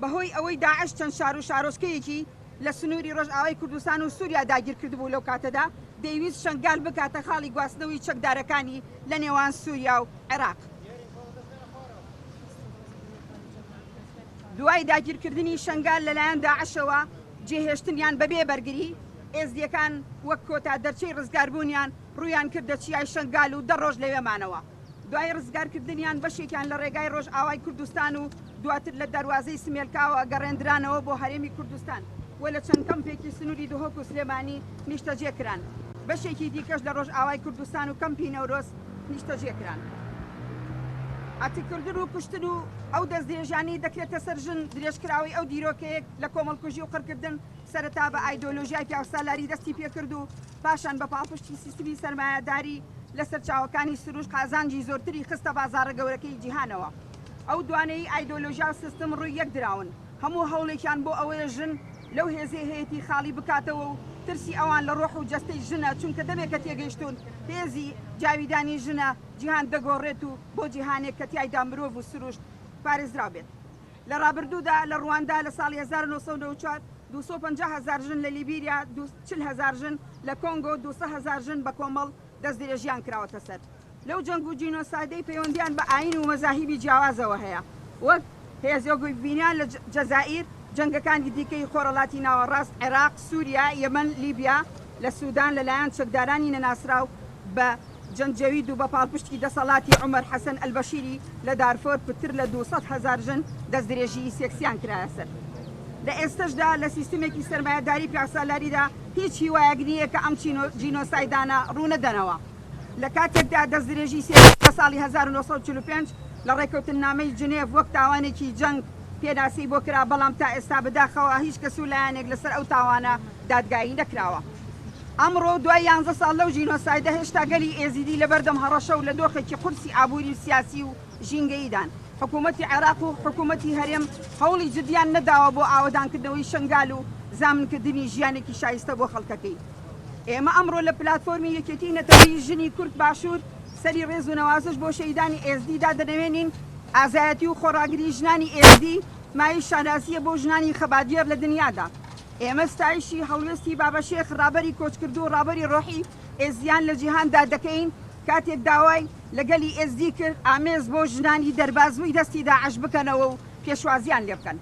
[SPEAKER 3] بەهۆی ئەوەی داعش چەند شار و شارۆچکەیەکی لە سنووری ڕۆژئاوای کوردستان و سووریا داگیرکردبوو لەو کاتەدا دەیویست شەنگال بکاتە خاڵی گواستنەوەی چەکدارەکانی لە نێوان سووریا و عێراق. دوای داگیرکردنی شەنگال لەلایەن داعشەوە جێهێشتنیان بەبێ بەرگری، ئێزدییەکان وەک کۆتا دەرچەی ڕزگاربوونیان ڕوویان کردە چیای شەنگال و دە ڕۆژ لەوێ مانەوە. دوای ڕزگارکردنیان بەشێکیان لە ڕێگای ڕۆژئاوای کوردستان و دواتر لە دەروازەی سمێلکاوە گەڕێندرانەوە بۆ هەرێمی کوردستان و لە چەند کەمپێکی سنووری دهۆک و سلێمانی نیشتەجێ کران. بەشێکی دیکەش لە ڕۆژئاوای کوردستان و کەمپی نەورۆز نیشتەجێ کران. ئەتککردن و کوشتن و ئەو دەستدرێژیانەی دەکرێتە سەر ژن درێژکراوەی ئەو دیرۆکەیە لە کۆمەڵکوژی و قڕکردن سەرەتا بە ئایدۆلۆژیای پیاوسالاری دەستی پێکرد و پاشان بە پاڵپشتی سیستمی سەرمایەداری لە سەرچاوەکانی سروشت قازانجی زۆرتری خستە بازاڕە گەورەکەی جیهانەوە. ئەو دوانەیی ئایدۆلۆژیا و سیستم ڕووی یەک دراون، هەموو هەوڵێکیان بۆ ئەوەیە ژن لەو هێزەی هەیەتی خاڵی بکاتەوە و ترسی ئەوان لە ڕۆح و جەستەی ژنە، چونکە دەمێکە تێگەیشتوون هێزی جاویدانی ژنە جیهان دەگۆڕێت و بۆ جیهانێک کە تیایدا مرۆڤ و سروشت پارێزراو بێت. لە ڕابردوودا لە ڕواندا لە ساڵی 1994 250 هەزار ژن لە لیبیریا 40 هەزار ژن لە کۆنگۆ 200 هەزار ژن بە کۆمەڵ دەستدرێژیان کراوەتە سەر. لەو جەنگ و جینۆسایدەی پەیوەندیان بە ئایین و مەزاهیبی جیاوازەوە هەیە وەک هێرزێگۆڤینا لە جەزائیر، جەنگەکانی دیکەی خۆرهەڵاتی ناوەڕاست، عێراق، سوریا، یەمەن، لیبیا، لە سودان لەلایەن چەکدارانی نەناسراو بە جەنجەوید و بە پاڵپشتی دەسەڵاتی عومەر حەسەن ئەلبەشیری لە دارفۆر پتر لە 200 هەزار ژن دەستدرێژیی سێکسیان کرایە سەر. لە ئێستەشدا لە سیستمێکی سەرمایەداری پیاوسالاریدا هیچ هیوایەک نییە کە ئەم جینۆسایدانە ڕوونەدەنەوە. لە کاتێکدا دەستدرێژی سێکسی لە ساڵی 1945 لە ڕێککەوتننامەی جنێڤ وەک تاوانێکی جەنگ پێناسەی بۆ کرا، بەڵام تا ئێستا بەداخەوە هیچ کەس و لایەنێک لەسەر ئەو تاوانە دادگایی نەکراوە. ئەمڕۆ دوای یانزە ساڵ لەو ژینۆسایدە هێشتا گەلی ئێزیدی لەبەردەم هەڕەشە و لە دۆخێکی قورسی ئابووری و سیاسی و ژینگەییدان. حکوومەتی عێراق و حکوومەتی هەرێم هەوڵی جدیان نەداوە بۆ ئاوەدانکردنەوەی شەنگال و زامنکردنی ژیانێکی شایستە بۆ خەڵکەکەی. ئێمە ئەمڕۆ لە پلاتفۆرمی یەکێتیی نەتەوەیی ژنی کورد باشوور سەری ڕێز و نەوازش بۆ شەهیدانی ئێزدی دادەنەوێنین، ئازایەتی و خۆڕاگری ژنانی ئێزدی مایەی شانازییە بۆ ژنانی خەباتگێڕ لە دنیادا. ئێمە ستایشی هەڵوێستی بابەشێخ ڕابەری کۆچکردوو و ڕابەری ڕۆحی ئێزدیان لە جیهاندا دەکەین کاتێک داوای لە گەلی ئێزدی کرد ئامێز بۆ ژنانی دەربازبووی دەستی داعش بکەنەوە و پێشوازیان لێبکەن.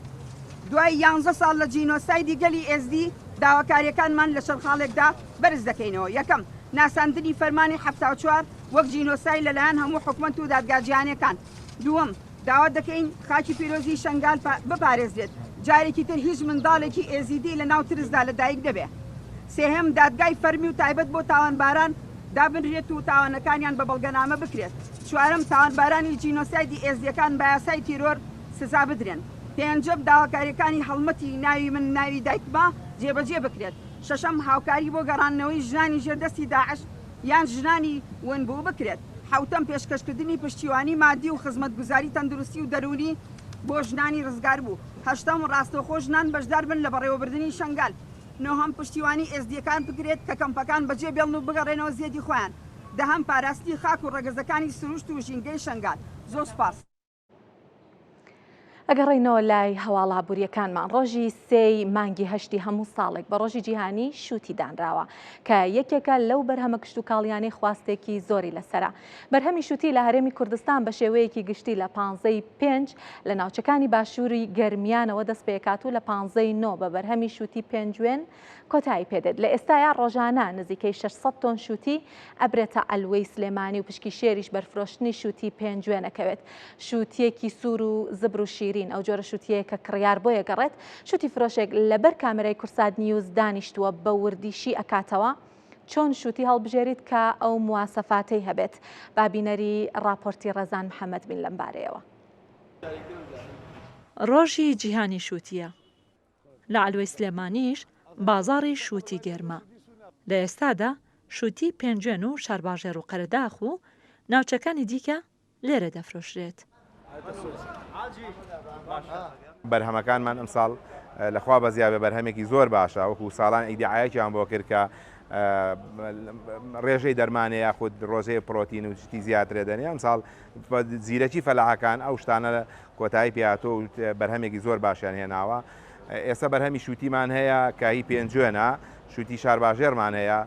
[SPEAKER 3] دوای یانزە ساڵ لە جینۆسایدی گەلی ئێزدی، داواکارییەکانمان لە چەند خاڵێکدا بەرز دەکەینەوە، یەکەم، ناساندنی فەرمانی 74 وەک جینۆساید لەلایەن هەموو حکومەت و دادگا جیهانییەکان. دووەم، داوا دەکەین خاکی پیرۆزی شەنگال بپارێزرێت، جارێکی تر هیچ منداڵێکی ئێزیدی لەناو ترسدا لەدایک نەبێ. سێهەم، دادگای فەرمی و تایبەت بۆ تاوانباران دابنرێت و تاوانەکانیان بە بەڵگەنامە بکرێت. چوارەم، تاوانبارانی جینۆسایدی ئێزدییەکان بە یاسای تیرۆر سزا بدرێن. پێنجەم، داواکارییەکانی هەڵمەتی ناوی من ناوی دایکمە جێبەجێ بکرێت. شەشەم، هاوکاری بۆ گەڕاندنەوەی ژنانی ژێر دەستی داعش یان ژنانی ونبوو بکرێت. حەوتەم، پێشکەشکردنی پشتیوانی مادی و خزمەتگوزاری تەندروستی و دەروونی بۆ ژنانی ڕزگاربوو. هەشتەم، ڕاستەوخۆ ژنان بەشداربن لە بەڕێوەبردنی شەنگال. نۆهەم، پشتیوانی ئێزدییەکان بکرێت کە کەمپەکان بەجێ بێڵن و بگەڕێنەوە زێدی خۆیان. دەهەم، پاراستنی خاک و ڕەگەزەکانی سروشت و ژینگەی شەنگال. زۆر سوپاس.
[SPEAKER 1] ئەگەڕێینەوە لای هەواڵە ئابوورییەکانمان، ڕۆژی سێی مانگی هەشتی هەموو ساڵێک بە ڕۆژی جیهانی شووتی دانراوە کە یەکێکە لەو بەرهەمە کشتوکاڵیانەی خواستێکی زۆری لەسەرە. بەرهەمی شووتی لە هەرێمی کوردستان بە شێوەیەکی گشتی لە پانزەی پێنج لە ناوچەکانی باشووری گەرمیانەوە دەست پێکات و لە پانزەی نۆ بە بەرهەمی شووتی پێنجوێن کۆتایی پێدێت. لە ئێستایا ڕۆژانە نزیکەی 600 تۆن شووتی ئەبرێتە عەلوەی سلێمانی و پشکی شێریش بەر فرۆشتنی شووتی پێنجوێن ئەکەوێت. شووتییەکی سوور و زبر و شیرین، ئەو جۆرە شووتییەیە کە کڕیار بۆی ئەگەڕێت. شووتی فرۆشێک لەبەر کامێرای کوردسات نیوز دانیشتووە بە وردی شی ئەکاتەوە چۆن شووتی هەڵبژێریت کە ئەو مواسەفاتەی هەبێت. با بینەری ڕاپۆرتی ڕێزان محەمەد بین لەمبارەیەوە.
[SPEAKER 4] ڕۆژی جیهانی شووتییە. لە عەلوەی سلێمانیش بازاڕی شووتی گەرمە. لە ئێستادا شووتی پێنجوێن و شارباژێڕ و قەرەداخ و ناوچەکانی دیکە لێرە دەفرۆشرێت.
[SPEAKER 5] بەرهەمەکانمان ئەمساڵ لە خوا بەزیا بێ بەرهەمێکی زۆر باشە، وەکو ساڵان ئیدیعایەکیان بۆ کرد کە ڕێژەی دەرمانێ یاخود ڕۆژەی پرۆتین و شتی زیاترێ دەنێ، ئەمساڵ بە زیرەکی فەلاحەکان ئەو شتانە کۆتایی پێهاتووە و بەرهەمێکی زۆر باشیان هێناوە. ئێستا بەرهەمی شووتیمان هەیە کە هی پێنجوێنە، شووتی شارباژێڕمان هەیە،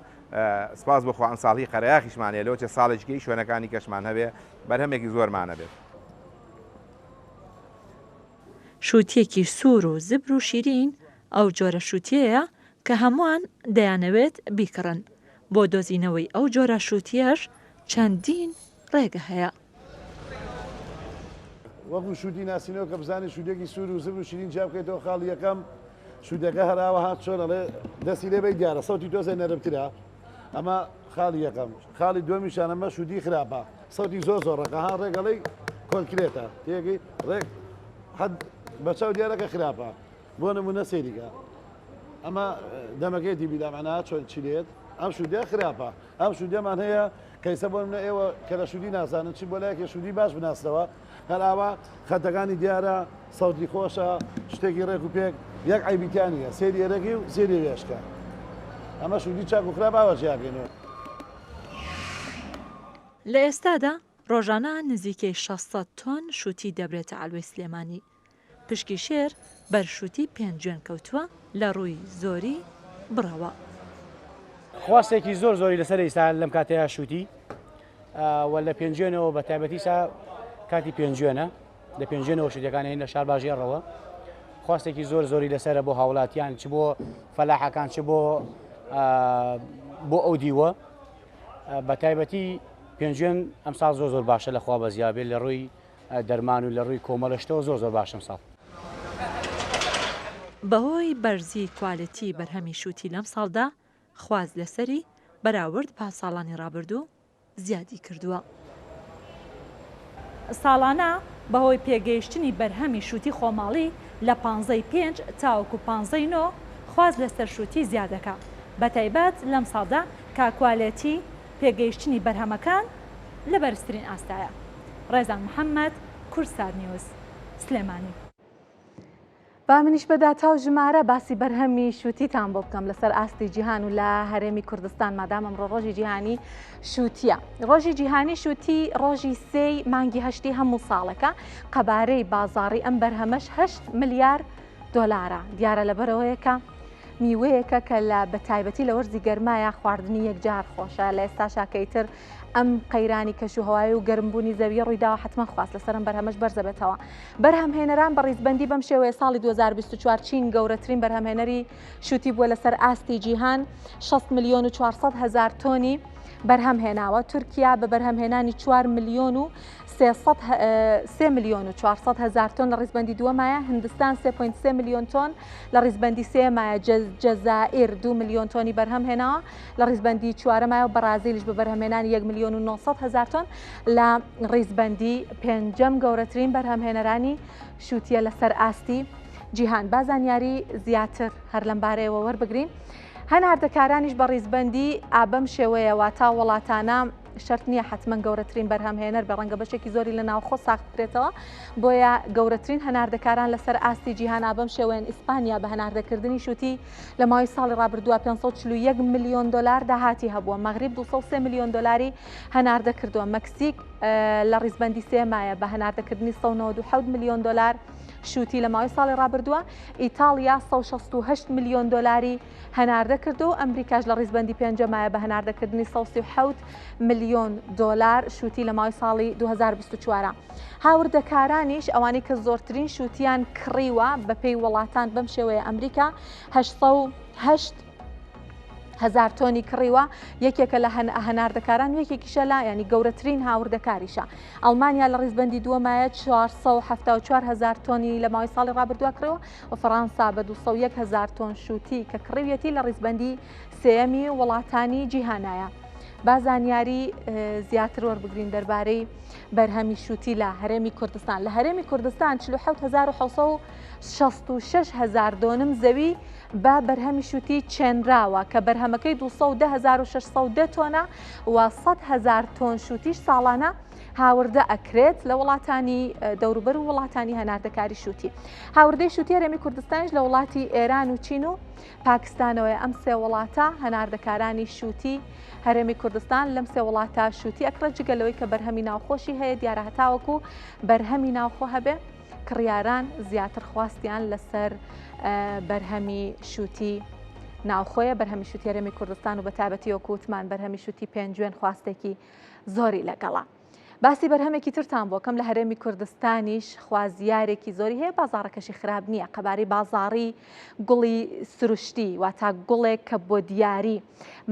[SPEAKER 5] سپاس بۆ خوا ئەمساڵ هی قەرەیاخیشمان هەیە، لەوەچێ ساڵێکی کەی شوێنەکانی کەشمان هەبێ بەرهەمێکی زۆرمان هەبێت.
[SPEAKER 4] شووتییەکی سوور و زبر و شیرین ئەو جۆرە شووتییەیە کە هەمووان دەیانەوێت بیکڕن، بۆ دۆزینەوەی ئەو جۆرە شووتییەش چەندین ڕێگە هەیە.
[SPEAKER 6] وەکو شووتی ناسینەوە کە بزانین شووتێکی سوور و زبر و شیرین جیا بکەیتەوە خاڵی یەکەم شووتەکە هەر ئاوەها چۆن ئەڵێ دەستی لێ بەی دیارە سەوتی تۆزێ نەرمترە ئەمە خاڵی یەکەم خاڵی دووەمیشان ئەمە شووتی خراپە سەوتی زۆر زۆر ڕەقە ها ڕێک ئەڵێی کۆنکرێتە تێگەی ڕێک حەد بەچاو دیارە کە خراپە بۆ نمونە سەیریکە ئەمە دەمەکەیتی بیلامەنا چۆن چی لێت ئەم شوودە خراپە ئەم شوودەمان هەیە کەیسە بۆ منە ئێوە کە لە شوودی نازانن چی بۆ لایەکێ شوودی باش بناسنەوە هەر ئاوا خەتەکانی دیارە سەوتی خۆشە شتێکی ڕێک و پێک یەک عەیبی تیا نییە سەیری ئێرەکی و سەیری وێشکە. ئەمە شووتی چاک و خراپ ئاوا جیاکەینەوە.
[SPEAKER 4] لە ئێستادا ڕۆژانە نزیکەی 600 تۆن شووتی دەبرێتە عەلوەی سلێمانی. پشکی شێر بەر شووتی پێنجوێن کەوتووە لە ڕووی زۆری بڕەوە.
[SPEAKER 7] خواستێکی زۆر زۆری لەسەر ئیستا لەم کاتەیە شووتی و لە پێنجوێنەوە بە تایبەتی سا کاتی پێنجوێنە لە پێنجوێنەوە شووتەکان هێن لە شارباژێڕەوە خواستێکی زۆر زۆری لەسەرە بۆ هاوڵاتیان چ بۆ فەلاحەکان چ بۆ بۆ ئەو دیوە بە تایبەتی پێنجوێن ئەمساڵ زۆر زۆر باشە لەخوا بەزیابێت لە ڕووی دەرمان و لە ڕووی کۆمەڵە شتەوە زۆر زۆر باشە ئەمساڵ.
[SPEAKER 4] بەهۆی بەرزی کوالێتی بەرهەمی شووتی لەمساڵدا خواست لەسەری بەراورد بە ساڵانی ڕابردوو زیادی کردووە. ساڵانە بەهۆی پێگەیشتنی بەرهەمی شووتی خۆماڵی لە پانزەی پێنج تاوەکو پانزەی نۆ خواست لەسەر شووتی زیاد دەکا بەتایبەت لەمساڵدا کە کوالێتی پێگەیشتنی بەرهەمەکان لە بەرزترین ئاستایە. ڕێزان محەمەد، کوردسات نیوز، سلێمانی.
[SPEAKER 1] با منیش بە داتا و ژمارە باسی بەرهەمی شووتیتان بۆ بکەم لەسەر ئاستی جیهان و لە هەرێمی کوردستان مادام ئەمڕۆ ڕۆژی جیهانی شووتیە. ڕۆژی جیهانی شووتی ڕۆژی سێی مانگی هەشتی هەموو ساڵێکە، قەبارەی بازاڕی ئەم بەرهەمەش هەشت ملیار دۆلارە. دیارە لەبەرئەوەیە کە میوەیەکە کە لە بە تایبەتی لە وەرزی گەرمایە خواردنی یەکجار خۆشە لە ئێستاشا کە ئیتر ئەم قەیرانی کەشوهەوای و گەرمبوونی زەویە ڕوویداوە حتمما خواست لەسەر ئەم بەرهەمەش بەرزەبێتەوە. بەرهەمهێنەران بە ڕیزبەندی بەم شێوەیە ساڵی 2024 چین گەورەترین بەرهەمهێنەری شوتی بووە لەسەر ئاستی جیهان 60 ملیۆن و 400 هەزار تۆنی بەرهەم هێناوە. تورکیا بە بەرهەمهێنانی 4 ملیۆن و 3 ملیۆن و 400 هەزار تۆن لە ڕیزبەندی دووەمایە، هندستان 3.3 ملیۆن تۆن لە ڕیزبەندی سێیەمایە، جەزائیر 2 ملیۆن تۆنی بەرهەم هێناوە لە ڕیزبەندی چوارەمایە و بەڕازیلیش بە بەرهەمهێنانی 1 ملیۆن و 900 هەزار تۆن لە ڕیزبەندی پێنجەم گەورەترین بەرهەمهێنەرانی شووتیە لەسەر ئاستی جیهان. با زانیاری زیاتر هەر لەمبارەیەوە وەربگرین. هەناردەکارانیش بە ڕیزبەندی ئا بەم شێوەیە واتا وڵاتانە شەرت نییە حەتمەن گەورەترین بەرهەمهێنەر بێ ڕەنگە بەشێکی زۆری لە ناوخۆ ساغ بکرێتەوە بۆیە گەورەترین هەناردەکاران لەسەر ئاستی جیهان ئا بەم شێوەیەن ئیسپانیا بە هەناردەکردنی شووتی لە ماوەی ساڵی ڕابردووە 541 ملیۆن دۆلار داهاتی هەبووە مەغریب 203 ملیۆن دۆلاری هەناردە کردووە مەکسیک لە ڕیزبەندی سێمایە بە هەناردەکردنی 197 ملیۆن دۆلار شووتی لە ماوەی ساڵی ڕابردووە ئیتاڵیا 168 ملیۆن دۆلاری هەناردە کردو و ئەمریکاش لە ڕیزبەندی پێنجەمایە بە هەناردەکردنی 137 ملیۆن دۆلار شووتی لە ماوەی ساڵی 2024. هاوردەکارانیش ئەوانەی کە زۆرترین شووتیان کڕیوە بەپێی وڵاتان بەم شێوەیە ئەمریکا 808 هەزار تۆنی کڕیوە یەکێکە لە هەناردەکاران یەکێکیشە لە ینی گەورەترین هاوردەکاریشە ئەڵمانیا لە ڕیزبەندی دووەمایە 474 هزار تۆنی لە ماوەی ساڵی ڕابردووە کڕیوە و فەڕانسا بە 201 هەزار تۆن شووتی کە کڕیویەتی لە ڕیزبەندی سێیەمی وڵاتانی جیهانایە. با زانیاری زیاتر وەربگرین دەربارەی بەرهەمی شووتی لە هەرێمی کوردستان. لە هەرێمی کوردستان 47766 هەزار دۆنم زەوی بە بەرهەمی شووتی چێنراوە کە بەرهەمەکەی 210610 تۆنە و 100 هەزار تۆن شووتیش ساڵانە هاوردە ئەکرێت لە وڵاتانی دەوروبەر و وڵاتانی هەناردەکاری شووتی. هاوردەی شووتی هەرێمی کوردستانیش لە وڵاتی ئێران و چین و پاکستانەوەیە ئەم سێ وڵاتە هەناردەکارانی شووتی هەرێمی کوردستان لەم سێ وڵاتە شووتی ئەکڕێت جگە لەوەی کە بەرهەمی ناوخۆشی هەیە دیارە هەتاوەکو بەرهەمی ناوخۆ هەبێ کڕیاران زیاتر خواستیان لەسەر بەرهەمی شووتی ناوخۆیە بەرهەمی شووتی هەرێمی کوردستان و بە تایبەتی وەکوتمان بەرهەمی شووتی پێنجوێن خواستێکی زۆری لەگەڵە. باسی بەرهەمێکی ترتان بۆ کەم لە هەرێمی کوردستانیش خوازیارێکی زۆری هەیە بازاڕەکەشی خراپ نییە قەبارەی بازاڕی گوڵی سروشتی واتا گوڵێک کە بۆ دیاری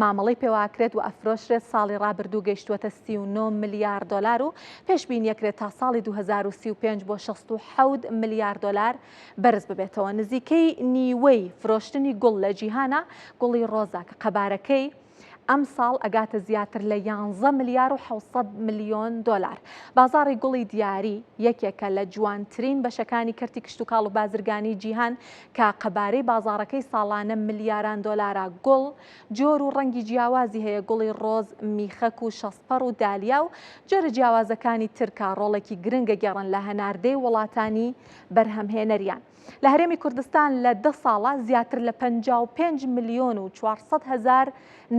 [SPEAKER 1] مامەڵەی پێواکرێت و ئەفرۆشرێت ساڵی ڕابردوو گەیشتووەتە 39 ملیار دۆلار و پێشبینیەکرێت تا ساڵی 2035 بۆ 67 ملیار دۆلار بەرز ببێتەوە نزیکەی نیوەی فرۆشتنی گوڵ لە جیهانە گوڵی ڕۆزە کە قەبارەکەی. ئەمساڵ ئەگاتە زیاتر لە یانزە ملیار و 700 ملیۆن دۆلار. بازاڕی گوڵی دیاری یەکێکە لە جوانترین بەشەکانی کەرتی کشتوکاڵ و بازرگانی جیهان کە قەبارەی بازاڕەکەی ساڵانە ملیاران دۆلارە. گوڵ جۆر و ڕەنگی جیاوازی هەیە، گوڵی ڕۆز، میخەک و شەستپەڕ و دالیا و جۆرە جیاوازەکانی تر کە ڕۆڵێکی گرنگ ئەگێڕن لە هەناردەی وڵاتانی بەرهەمهێنەریان. لە هەرێمی کوردستان لە دە ساڵە زیاتر لە 55 ملیۆن و 400 هەزار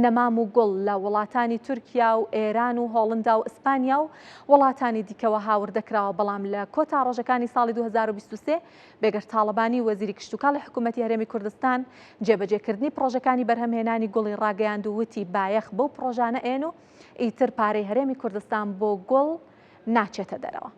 [SPEAKER 1] نەمام و گوڵ لە وڵاتانی تورکیا و ئێران و هۆڵندا و ئیسپانیا و وڵاتانی دیکەوە هاوردە کراوە، بەڵام لە کۆتا ڕۆژەکانی ساڵی 2023 بێگەرد تاڵەبانی وەزیری کشتوکاڵی حکوومەتی هەرێمی کوردستان جێبەجێکردنی پڕۆژەکانی بەرهەمهێنانی گوڵی ڕاگەیاند و وتی بایەخ بەو پڕۆژانە ئێن و ئیتر پارەی هەرێمی کوردستان بۆ گوڵ ناچێتە دەرەوە.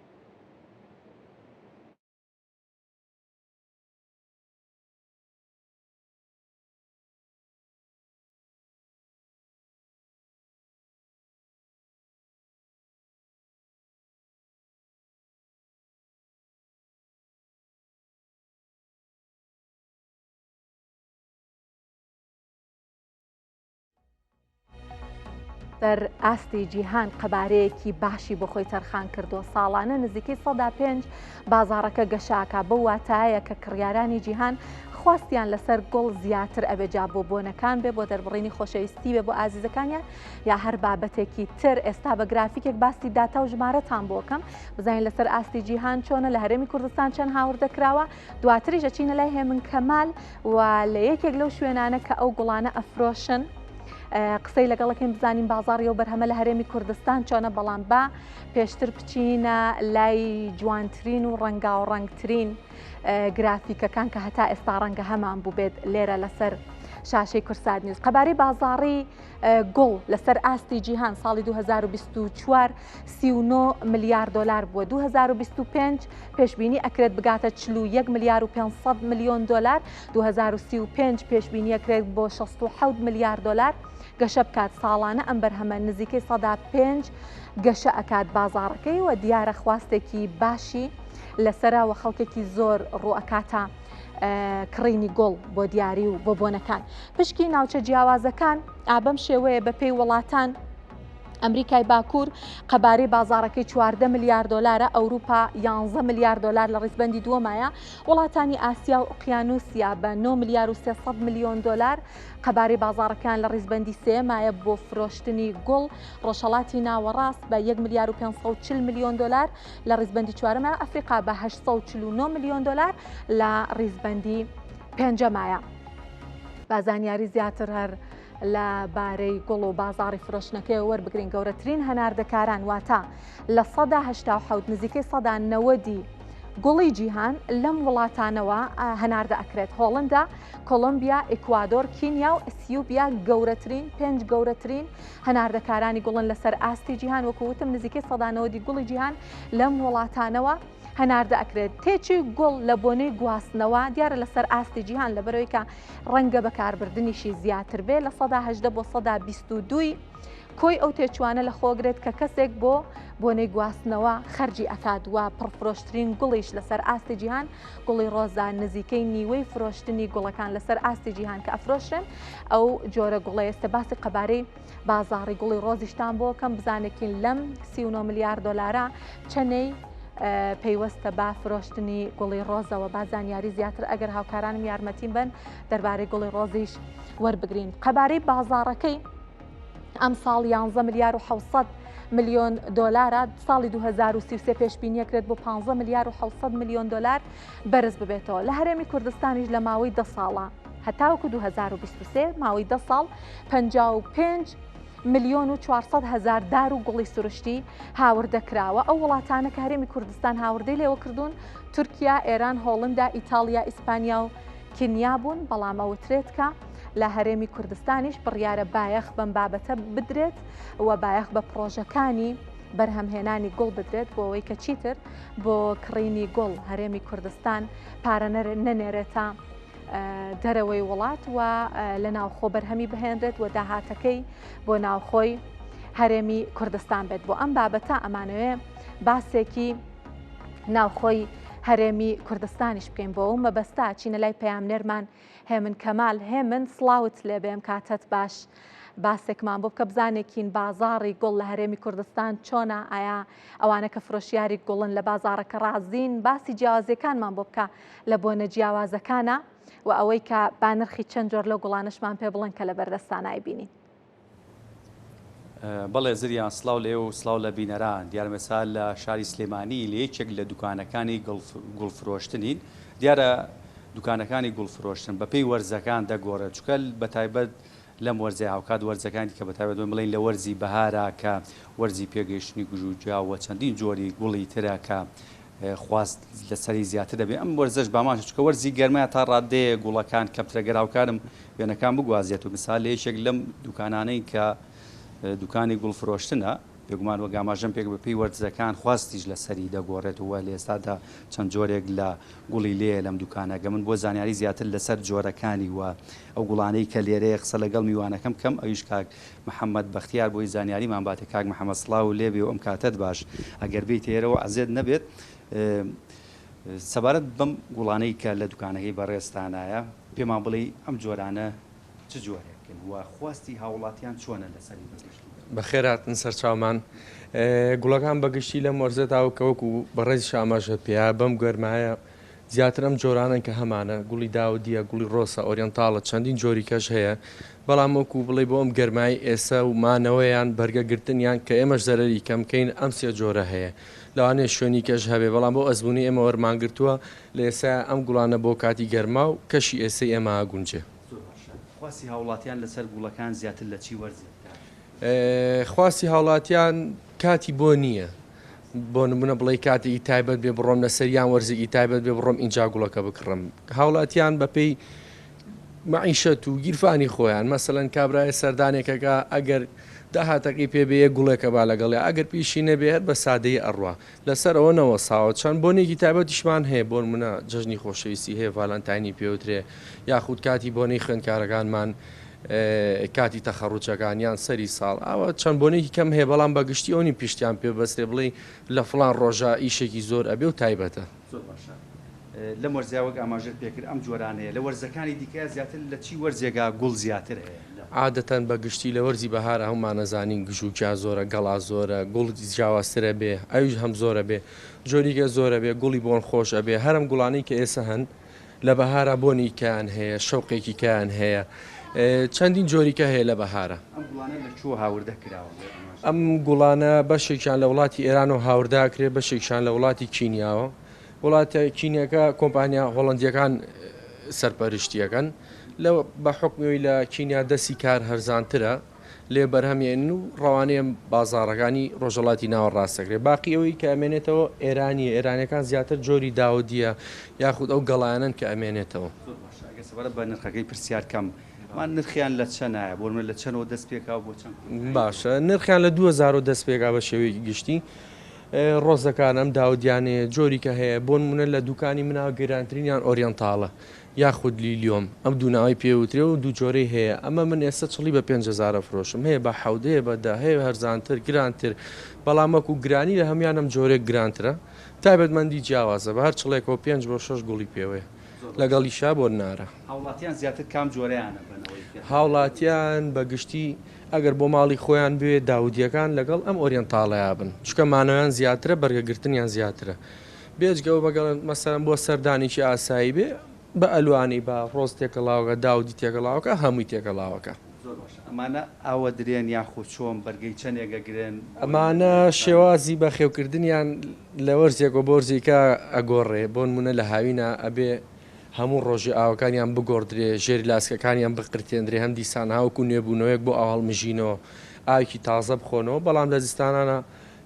[SPEAKER 1] سەر ئاستی جیهان قەبارەیەکی باشی بۆ خۆی تەرخان کردووە ساڵانە نزیکەی 5 بازاڕەکە گەشاکە بەو واتایە کە کڕیارانی جیهان خواستیان لەسەر گوڵ زیاتر ئەبێ جا بۆ بۆنەکان بێ بۆ دەربڕینی خۆشەویستی بێ بۆ ئازیزەکانیان یا هەر بابەتێکی تر ئێستا بە گرافیکێک باسی داتا و ژمارەتان بۆکەم بزانین لەسەر ئاستی جیهان چۆنە لە هەرێمی کوردستان چەند هاوردە کراوە دواتریش ئەچینە لای هێمن کەمال و لە یەکێک لەو شوێنانە کە ئەو گوڵانە ئەفرۆشن قسەی لەگەڵەکەین بزانین بازاڕی و بەرهەمە لە هەرێمی کوردستان چۆنە بەڵام با پێشتر بچینە لای جوانترین و ڕەنگاو ڕەنگترین گرافیکەکان کە هەتا ئێستا ڕەنگە هەمان بووبێت لێرە لەسەر شاشەی کورسات نیوز قەبارەی بازاڕی گوڵ لەسەر ئاستی جیهان ساڵی 2024 39 ملیار دۆلار بووە 2025 پێشبینی ئەکرێت بگاتە 41 ملیار و 500 ملیۆن دۆلار 2035 پێشبینی ئەکرێت بۆ 67 ملیار دۆلار گەشە بکات ساڵانە ئەم بەرهەمە نزیکەی سەدا پێنج گەشە ئەکات بازاڕەکەی و دیارە خواستێکی باشی لەسەرە و خەڵکێکی زۆر ڕوئەکاتە کڕینی گوڵ بۆ دیاری و بۆ بۆنەکان. پشکی ناوچە جیاوازەکان ئابەم شێوەیە بەپێی وڵاتان ئەمریکای باکوور قەبارەی بازاڕەکەی 14 ملیار دۆلارە، ئەوروپا 11 ملیار دۆلار لە ڕیزبەندی دووەمایە، وڵاتانی ئاسیا و ئۆقیانوسیا بە 9 ملیار و 300 ملیۆن دۆلار قەبارەی بازاڕەکەیان لە ڕیزبەندی سێیەمایە بۆ فرۆشتنی گوڵ، ڕۆژهەڵاتی ناوەڕاست بە 1 ملیار و 540 ملیۆن دۆلار لە ڕیزبەندی چوارەمە، ئەفریقا بە 849 ملیۆن دۆلار لە ڕیزبەندی پێنجەمایە. با زانیاری زیاتر هەر لە بارەی گوڵ و بازاڕی فرۆشتنەکەیەوە وەربگرین، گەورەترین هەناردەکاران واتە 87% نزیکەی 90% گوڵی جیهان لەم وڵاتانەوە هەناردە ئەکرێت، هۆڵندا، کۆڵۆمبیا، ئیکوادۆر، کینیا و ئەسیوبیا گەورەترین پێنج گەورەترین هەناردەکارانی گوڵن لەسەر ئاستی جیهان، وەکو وتم نزیکەی 90% گوڵی جیهان لەم وڵاتانەوە هەناردە ئەکرێت. تێچووی گوڵ لە بۆنەی گواستنەوە دیارە لەسەر ئاستی جیهان لەبەرەوەی کە ڕەنگە بەکاربردنیشی زیاتر بێ 18% بۆ 22% کۆی ئەو تێچوانە لە خۆگرێت کە کەسێک بۆ بۆنەی گواستنەوە خەرجی ئەکات و پڕفرۆشترین گوڵیش لەسەر ئاستی جیهان گوڵی ڕۆزە نزیکەی نیوەی فرۆشتنی گوڵەکان لەسەر ئاستی جیهان کە ئەفرۆشرێن ئەو جۆرە گوڵە ئێستا باسی قەبارەی بازاڕی گوڵی ڕۆزیشتان بۆ کەم بزانێکین لەم 39 ملیار دۆلارە چەنەی پەیوەستە بە فرۆشتنی گوڵی ڕۆزەوە با زانیاری زیاتر ئەگەر هاوکارانم یارمەتیم بن دەربارەی گوڵی ڕۆزیش وەربگرین قەبارەی بازاڕەکەی ئەمساڵ 11 ملیار و 700 ملیۆن دۆلارە ساڵی 2033 پێشبینیەکرێت بۆ 15 ملیار و 700 ملیۆن دۆلار بەرز ببێتەوە لە هەرێمی کوردستانیش لە ماوەی دە ساڵە هەتاوەکو 2023 ماوەی دە ساڵ 55 ملیۆن و 400 هەزار دار و گوڵی سروشتی هاوردە کراوە ئەو وڵاتانە کە هەرێمی کوردستان هاوردەی لێوە کردوون تورکیا، ئێران، هۆڵندا، ئیتاڵیا، ئیسپانیا و کینیا بوون، بەڵام ئەوترێت کە لە هەرێمی کوردستانیش بڕیارە بایەخ بەم بابەتە بدرێت و بایەخ بە پڕۆژەکانی بەرهەمهێنانی گوڵ بدرێت بۆ ئەوەی کە چیتر بۆ کڕینی گوڵ هەرێمی کوردستان پارە نەنێرێتە دەرەوەی وڵات و لە ناوخۆ بەرهەمی بهێنرێت و داهاتەکەی بۆ ناوخۆی هەرێمی کوردستان بێت بۆ ئەم بابەتە ئەمانەوێ باسێکی ناوخۆی هەرێمی کوردستانیش بکەین بۆ ئەو مەبەستە چینە لای پەیامنێرمان هێمن کەمال هێمن سڵاوت لێبێم کاتت باش. باسێکمان بۆ بکە بزانێکین بازاڕی گوڵ لە هەرێمی کوردستان چۆنە ئایا ئەوانە کە فرۆشیاری گوڵن لە بازاڕەکە ڕازین باسی جیاوازیەکانمان بۆ بکە لە بۆنە جیاوازەکانە و ئەوەی کە با نرخی چەند جۆر لەو گوڵانەشمان پێ بڵێن کە لە بەردەستان ئایبینین.
[SPEAKER 8] بەڵێ زریان سڵاو لە ئێوە و سڵاو لە بینەران. دیارە ئێستا لە شاری سلێمانی لە یەکێک لە دوکانەکانی گوڵ فرۆشتنین. دیارە دوکانەکانی گوڵ فرۆشتن بەپێی وەرزەکان دەگۆڕێت چونکە بە تایبەت لەم وەرزەی هاوکات وەرزەکانی دیکە بە تایبەت بڵێین لە وەرزی بەهارا کە وەرزی پێگەیشتنی گژوگیا و چەندین جۆری گوڵی ترە کە خواست لەسەری زیاتر دەبێت ئەم وەرزەش بامان چونکە وەرزی گەرمایە تا ڕادەیە گوڵەکان کەمترە گەر هاوکارم وێنەکان بگوازێت و مثال لە یەکێک لەم دوکانانەی کە دوکانی گوڵ فرۆشتنە بێگومان وەک ئاماژەم پێک بە پێی وەرزەکان خواستیش لەسەری دەگۆڕێت و لە ئێستادا چەند جۆرێک لە گوڵی لێیە لەم دوکانە گە من بۆ زانیاری زیاتر لەسەر جۆرەکانی و ئەو گوڵانەی کە لێرەیە قسە لەگەڵ میوانەکەم بکەم ئەویش کاک محەمەد بەختیار بۆی زانیاریمان باتێ کاک محەمەد سڵاوو لێبێ و ئەم کاتەت باش ئەگەر بێیتە ئێرەوە ئەزێت نەبێت سەبارەت بەم گوڵانەی کە لە دوکانەکەی بەڕێزتانایە پێمان بڵێی ئەم جۆرانە چ جۆرێکن و خواستی هاوڵاتیان چۆنە لەسەری بە گشتی؟
[SPEAKER 9] بەخێرهاتن سەرچاومان. گوڵەکان بە گشتی لەم وەرزەدا و کە وەکو بەڕێزیش ئاماژەت پێیا بەم گەرمایە زیاتر ئەم جۆرانەن کە هەمانە گوڵی داودیە گوڵی ڕۆسە ئۆریەنتاڵە چەندین جۆری کەش هەیە بەڵام وەکو بڵێی بۆ ئەم گەرمای ئێسە و مانەوەیان بەرگە گرتنیان کە ئێمەش زەرەری کەم کەین ئەم سێ جۆرە هەیە لەوانەیە شوێنی کەش هەبێ بەڵام بۆ ئەزموونی ئێمە وەرمان گرتووە لە ئێستا ئەم گوڵانە بۆ کاتی گەرما و کەشی ئێسەی ئێمە ئەگونجێ.
[SPEAKER 8] زۆر باشە خواستی هاوڵاتیان لەسەر گوڵەکان زیاتر لە چی وەرزێکدا؟
[SPEAKER 9] خواستی هاوڵاتیان کاتی بۆ نییە بۆ نمونە بڵێی کاتێکی تایبەت بێ بڕۆم لەسەر یان وەرزێکی تایبەت بێ بڕۆم ئینجا گوڵەکە بکڕم هاوڵاتیان بەپێی مەعیشەت و گیرفانی خۆیان مەسەلەن کابرایە سەردانێکەکە ئەگەر داهاتەکەی پێ بێ یەک گوڵێکە با لەگەڵیا ئەگەر پیشی نەبێ هەر بە سادەیی ئەڕوا لەسەر ئەوە نەوەستاوە چەند بۆنێکی تایبەتیشمان هەیە بۆنمونە جەژنی خۆشەویستی هەیە ڤالانتاینی پێوترێ یاخود کاتی بۆنەی خوێندکارەکانمان کاتی تەخەڕوجەکان یان سەری ساڵ ئاوا چەند بۆنێکی کەم هەیە بەڵام بە گشتی ئەو نیم پشتیان پێ بەسترێ بڵێی لە فڵان ڕۆژە ئیشێکی زۆر ئەبێ و تایبەتە.
[SPEAKER 8] زۆر باشە لەم وەرزە وەک ئاماژەت پێکرد ئەم جۆرانەیە لە وەرزەکانی دیکە زیاتر لە چی وەرزێکا گوڵ زیاتر هەیە؟ لە.
[SPEAKER 9] عادەتەن بە گشتی لە وەرزی بەهارا هەموومان ئەزانین گژوگیا زۆرە گەڵا زۆرە گوڵ جیاوازتر ئەبێ ئەویش هەم زۆر ئەبێ جۆریکە زۆر ئەبێ گوڵی بۆن خۆش ئەبێ هەر ئەم گوڵانەی کە ئێسە هەن لە بەهارا بۆنی کەیان هەیە، شەوقێکی کەیان هەیە، چەندین جۆری کە هەیە لە بەهارا.
[SPEAKER 8] ئەم گوڵانە لە کوێوە هاوردە کراون؟
[SPEAKER 9] ئەم گوڵانە بەشێکیان لە وڵاتی ئێرانەوە هاوردە ئەکرێ، بەشێکیان لە وڵاتی کینیاوە. وڵاتە کینیەکە کۆمپانیا هۆڵەندییەکان سەرپەرشتی ئەکەن. لە بە حوکمی ئەوەی لە کینیا دەستی کار هەرزانترە، لێ بەرهەم یەنن و ڕەوانەیە بازاڕەکانی ڕۆژهەڵاتی ناوەڕاست دەکرێت باقی ئەوەی کە ئەمێنێتەوە ئێرانیە ئێرانەکان زیاتر جۆری داودیە یاخود ئەو گەڵایانەن کە ئەمێنێتەوە.
[SPEAKER 8] زۆر باشە ئەگەر سەبارەت بە نرخەکەی پرسیار کەم مان نرخیان لە چەنایە بۆ نمونە لە چەنەوە دەست پێکا و بۆ چەند کۆتایی
[SPEAKER 9] باشە نرخیان لە 2000 دەست پێکا بە شێوەیەکی گشتی ڕۆزەکان ئەم داودیانەیە جۆری کە هەیە بۆ نمونە لە دوکانی منا گرانترینیان ئۆریەنتاڵە یاخود لیلیۆم ئەم دوو ناوەی پێ وترێ و دوو جۆرەی هەیە ئەمە من ئێستا چڵی بە 5000 ئەفرۆشم هەیە بە حەوت هەیە بە دە هەیە هەرزانتر گرانتر بەڵام وەکو گرانی لە هەموان ئەم جۆرێک گرانترە تایبەتمەندی جیاوازە بە هەر چڵێکەوە پێنج بۆ شەش گوڵی پێوەیە لەگەڵیشا بۆ نارە.
[SPEAKER 8] هاوڵاتیان زیاتر کام جۆرەیانە بەنەوەی
[SPEAKER 9] پێ هاوڵاتیان بە گشتی ئەگەر بۆ ماڵی خۆیان بوێ داودیەکان لەگەڵ ئەم ئۆریەنتاڵەیا بن چونکە مانەوەیان زیاترە بەرگەگرتنیان زیاترە بێجگە ئەوە بەگەڵ مەسەلەن بۆ سەردانێکی ئاسایی بێ بە ئەلوانی بە ڕۆز تێکەڵاوەکە داودی تێکەڵاوەکە هەمووی تێکەڵاوەکە.
[SPEAKER 8] زۆر باشە ئەمانە ئاوە درێن یاخود چۆن بەرگەی چەنێک ئەگرن بۆ نمونە
[SPEAKER 9] ئەمانە
[SPEAKER 8] لە زستاندا؟
[SPEAKER 9] شێوازی بەخێوکردنیان لە وەرزێکەوە بۆ وەرزێکە ئەگۆڕێ بۆ نمونە لە هاوینا ئەبێ هەموو ڕۆژێ ئاوەکانیان بگۆڕدرێ ژێر لاسکەکانیان بقرتێندرێ هەم دیسان هاوەکو نوێبوونەوەیەک بۆ ئاو هەڵمژینەوە ئاوێکی تازە بخۆنەوە بەڵام لە زستانانا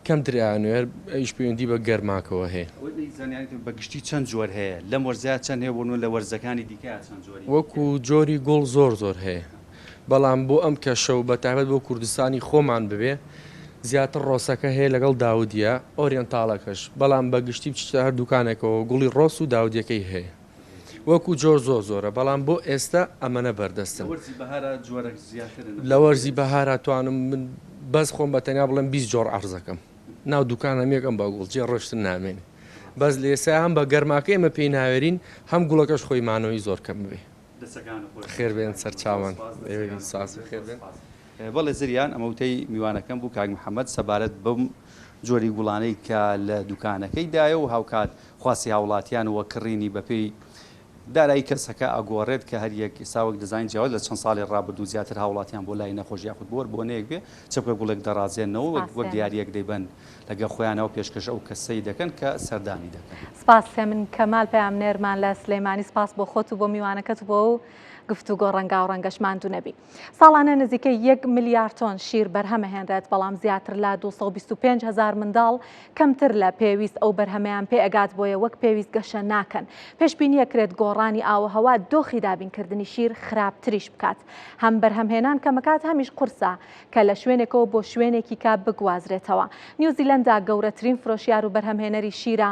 [SPEAKER 9] کەمتر ئەیانوێر ئەویش پەیوەندی بە گەرماکەوە هەیە.
[SPEAKER 8] ئەوەی بە زانیاریت بە گشتی چەند جۆر هەیە؟ لەم وەرزەیا چەند هەیە بۆ نمونە لە وەرزەکانی دیکەیا چەند جۆری دیکە
[SPEAKER 9] وەکو جۆری گوڵ زۆر زۆر هەیە بەڵام بۆ ئەم کەشە و بەتایبەت بۆ کوردستانی خۆمان ببێ زیاتر ڕۆسەکە هەیە لەگەڵ داودیە ئۆریەنتاڵەکەش بەڵام بە گشتی بچیتە هەر دوکانێکەوە گوڵی ڕۆس و داودیەکەی هەیە وەکو جۆر زۆر زۆرە بەڵام بۆ ئێستا ئەمەنە بەردەستن.
[SPEAKER 8] لە وەرزی بەهارا جۆرەک زیاترن؟
[SPEAKER 9] لە وەرزی بەهارا توانم من بەس خۆم بە تەنیا بڵێم 20 جۆر عەرزەکەم ناو دوکان هەم یەکەم بە گوڵ جێ ڕۆشتن نامێنێ بەس لە ئێستا هەم بە گەرماکە ئێمە پێی ناوێرین هەم گوڵەکەش خۆی مانەوەی زۆر کەم ببێ.
[SPEAKER 8] دەسەکانت خۆش
[SPEAKER 9] خێر بێن
[SPEAKER 8] کاک
[SPEAKER 9] سەرچاوان
[SPEAKER 8] زۆر سپاس
[SPEAKER 9] ئێوەی
[SPEAKER 8] دەسەکانت
[SPEAKER 9] ساز
[SPEAKER 8] خۆش بێ
[SPEAKER 9] خێر
[SPEAKER 8] زۆر
[SPEAKER 9] بێن.
[SPEAKER 8] سپاس. بەڵێ زریان، ئەمە وتەی میوانەکەم بوو کاک محەمەد سەبارەت بەم جۆری گوڵانەی کە لە دوکانەکەی دایە و هاوکات خواستی هاوڵاتیان و کڕینی بەپێی دارایی کەسەکە ئەگۆڕێت کە هەریەک ئێستا وەک دەزانین جیاواز لە چەند ساڵی ڕابردوو زیاتر هاوڵاتیان بۆ لای نەخۆش یاخود بۆ هەر بۆنەیەک بێ چەپکە گوڵێک دەڕازێنەوە وەک وەک دیارییەک دەیبەن لەگەڵ خۆیانەوە پێشکەش ئەو کەسەی دەکەن کە سەردانی دەکەن.
[SPEAKER 1] سپاس هێمن کەمال پەیامنێرمان لە سلێمانی سپاس بۆ خۆت و بۆ میوانەکەت و بۆ ئەو گفتوگۆ ڕەنگاوڕەنگەش ماندوو نەبی. ساڵانە نزیکەی یەک ملیار تۆن شیر بەرهەمەهێنرێت، بەڵام زیاتر لە 225 هەزار منداڵ کەمتر لە پێویست ئەو بەرهەمەیان پێ ئەگات، بۆیە وەک پێویست گەشە ناکەن. پێشبینیەکرێت گۆڕانی ئاووهەوا دۆخی دابینکردنی شیر خراپتریش بکات. هەم بەرهەمهێنان کەمەکات هەمیش قورسە کە لە شوێنێکەوە بۆ شوێنێکیکە بگوازرێتەوە. نیوزیلەندا گەورەترین فرۆشیار و بەرهەمهێنەری شیرە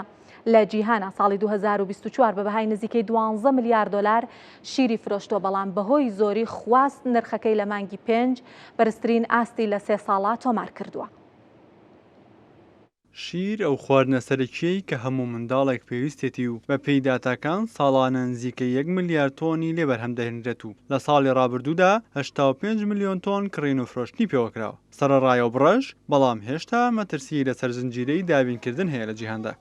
[SPEAKER 1] لە جیهانا ساڵی 2024 بە بەهای نزیکەی 12 ملیار دۆلار شیری فرۆشتووە، بەڵام بەهۆی زۆری خواست نرخەکەی لە مانگی پێنج بەرزترین ئاستی لە سێ ساڵا تۆمار کردووە.
[SPEAKER 10] شیر ئەو خواردنە سەرەکییەی کە هەموو منداڵێک پێویستێتی و بەپێی داتاکان ساڵانە نزیکەی یەک ملیار تۆنی لێ بەرهەم دەهێنرێت و لە ساڵی ڕابردوودا 85 ملیۆن تۆن کڕین و فرۆشتنی پێوەکراوە. سەرەڕای ئەو بڕەش، بەڵام هێشتا مەترسیی لەسەر زنجیرەی دابینکردن هەیە لە جیهاندا.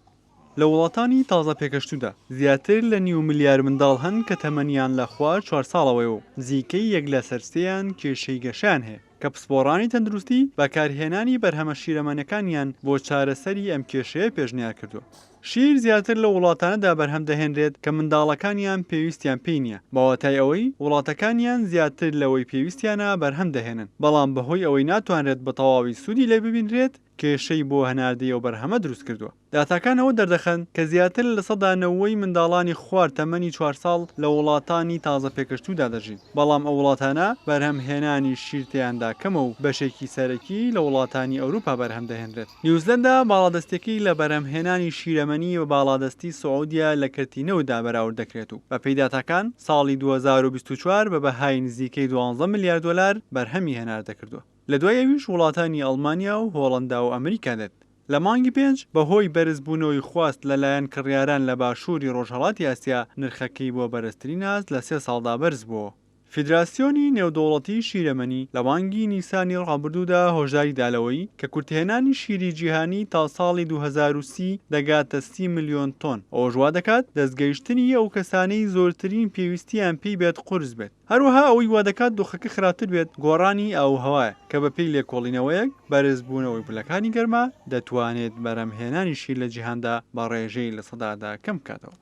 [SPEAKER 10] لە وڵاتانی تازە پێگەشتوودا، زیاتر لە نیو ملیار منداڵ هەن کە تەمەنیان لە خوار چوار ساڵەوەیە و نزیکەی یەک لەسەر سێیان کێشەی گەشەیان هەیە، کە پسپۆڕانی تەندروستی بەکارهێنانی بەرهەمە شیرەمەنیەکانیان بۆ چارەسەری ئەم کێشەیە پێشنیار کردووە. شیر زیاتر لەو وڵاتانەدا بەرهەم دەهێنرێت کە منداڵەکانیان پێویستیان پێی نییە، بە واتای ئەوەی وڵاتەکانیان زیاتر لەوەی پێویستیانە بەرهەم دەهێنن، بەڵام بەهۆی ئەوەی ناتوانرێت بە تەواوی سوودی لێ ببینرێت، کێشەی بۆ هەناردەی ئەو بەرهەمە دروست کردووە. داتاکان ئەوە دەردەخەن کە زیاتر لە سەدا نەوەی منداڵانی خوار تەمەنی چوار ساڵ لە وڵاتانی تازە پێکەشتوودا دەژین، بەڵام ئەو وڵاتانە بەرهەمهێنانی شیر تێیاندا کەمە و بەشێکی سەرەکی لە وڵاتانی ئەوروپا بەرهەم دەهێنرێت. نیوزلەندا باڵادەستیەکەی لە بەرهەمهێنانی شیرەمەنی بە باڵادەستی سعودیە لە کەرتی نەوتدا بەراورد دەکرێت و بەپێی داتاکان ساڵی 2024 بە بەهای نزیکەی 12 ملیار دۆلار بەرهەمی هەناردە کردووە. لە دوای ئەویش وڵاتانی ئەڵمانیا و هۆڵەندا و ئەمریکا دێت. لە مانگی پێنج بەهۆی بەرزبوونەوەی خواست لەلایەن کڕیاران لە باشووری ڕۆژهەڵاتی ئاسیا نرخەکەی بۆ بەرزترین ئاست لە سێ ساڵدا بەرزبووەوە. فیدراسیۆنی نێودەوڵەتی شیرەمەنی لە مانگی نیسانی ڕابردوودا هۆشداری دا لەوەی کە کورتهێنانی شیری جیهانی تا ساڵی 2030 دەگاتە 30 ملیۆن تۆن، ئەوەش وا دەکات دەستگەیشتنی ئەو کەسانەی زۆرترین پێویستییان پێی بێت قورس بێت. هەروەها ئەوەی وا دەکات دۆخەکە خراپتر بێت گۆڕانی ئاووهەوایە کە بەپێی لێکۆڵینەوەیەک بەرزبوونەوەی پلەکانی گەرما دەتوانێت بەرهەمهێنانی شیر لە جیهاندا بە ڕێژەی 10% کەم بکاتەوە.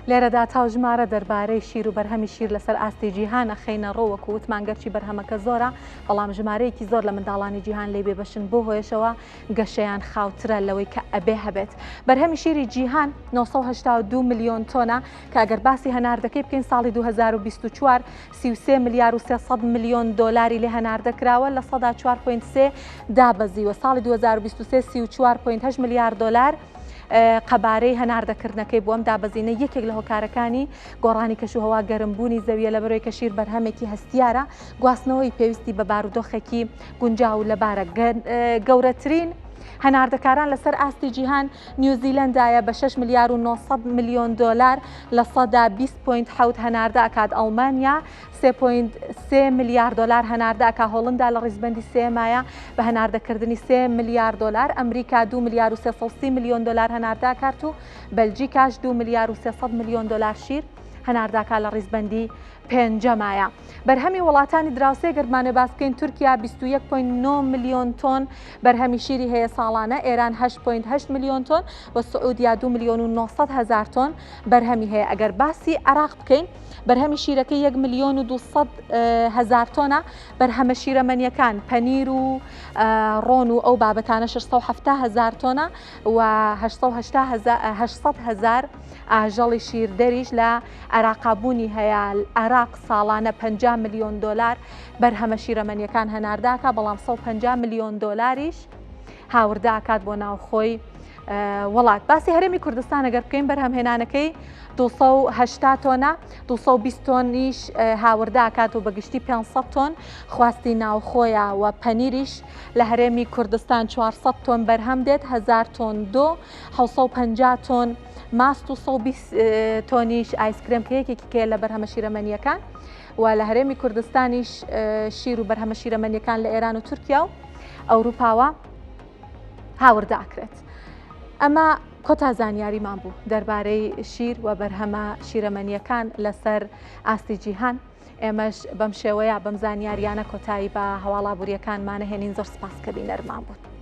[SPEAKER 1] لێرەدا تا ژمارە دەربارەی شیر و بەرهەمی شیر لەسەر ئاستی جیهان ئەخەینە ڕوو وەکو وتمان گەرچی بەرهەمەکە زۆرە بەڵام ژمارەیەکی زۆر لە منداڵانی جیهان لێی بێبەشن بۆ هۆیەشەوە گەشەیان خاوترە لەوەی کە ئەبێ هەبێت بەرهەمی شیری جیهان 982 ملیۆن تۆنە کە ئەگەر باسی هەناردەکەی بکەین ساڵی 2024 33 ملیار و 300 ملیۆن دۆلاری لێ هەناردە کراوە لە سەدا 4.3 دابەزیوە ساڵی 2023 34.8 ملیار دۆلار قەبارەی هەناردەکردنەکەی بووە، ئەم دابەزینە یەکێک لە هۆکارەکانی گۆڕانی کەشوهەوا گەرمبوونی زەویە لەبەرەوەی کە شیر بەرهەمێکی هەستیارە گواستنەوەی پێویستی بە بارودۆخێکی گونجاو و لەبارە. گەورەترین هەناردەکاران لەسەر ئاستی جیهان نیوزیلەندایە بە 6 ملیار و 900 ملیۆن دۆلار لە سەدا 20.7 هەناردە ئەکات ئەڵمانیا سێ پۆینت سێ ملیار دۆلار هەناردە ئەکا، هۆڵندا لە ڕیزبەندی سێیەمایە بە هەناردەکردنی سێ ملیار دۆلار، ئەمریکا دوو ملیار و 330 ملیۆن دۆلار هەناردە ئەکات و بەلجیکاش دوو ملیار و 300 ملیۆن دۆلار شیر هەناردە ئەکا لە ڕیزبەندی پێنجەمایە. بەرهەمی وڵاتانی دراوسێ گەر بمانەوێ باس بکەین تورکیا 21.9 ملیۆن تۆن بەرهەمی شیری هەیە ساڵانە، ئێران 8.8 ملیۆن تۆن و سعودیا 2 ملیۆن و 900 هەزار تۆن بەرهەمی هەیە. ئەگەر باسی عێراق بکەین بەرهەمی شیرەکەی یەک ملیۆن و 200 هەزار تۆنە، بەرهەمە شیرەمەنیەکان پەنیر و ڕۆن و ئەو بابەتانە 670 هەزار تۆنە و 800 هەزار ئاژەڵی شیردەریش لە عێراقا بوونی هەیە. عێراق ساڵانە 50 ملیۆن دۆلار بەرهەمە شیرەمەنیەکان هەنارداکا، بەڵام 150 ملیۆن دۆلاریش هاوردە ئەکات بۆ ناوخۆی وڵات. باسی هەرێمی کوردستان ئەگەر بکەین بەرهەمهێنانەکەی 280 تۆنە، 220 تۆنیش هاوردە ئەکات و بەگشتی 500 تۆن خواستی ناوخۆیە و پەنیریش لە هەرێمی کوردستان 400 تۆن بەرهەم دێت، 1000 تۆن دۆ، 750 تۆن ماست و 120 تۆنیش ئایسکرێم کە یەکێکی کەیە لە بەرهەمە شیرەمەنییەکان. و لە هەرێمی کوردستانیش شیر و بەرهەمە شیرەمەنیەکان لە ئێران و تورکیا و ئەوروپاوە هاوردە ئەکرێت. ئەمە کۆتا زانیاریمان بوو دەربارەی شیر و بەرهەمە شیرەمەنیەکان لەسەر ئاستی جیهان. ئێمەش بەم شێوەیە بەم زانیاریانە کۆتایی بە هەواڵابووریەکانمانەهێنین زۆر سپاس کە بینەرمان بوون.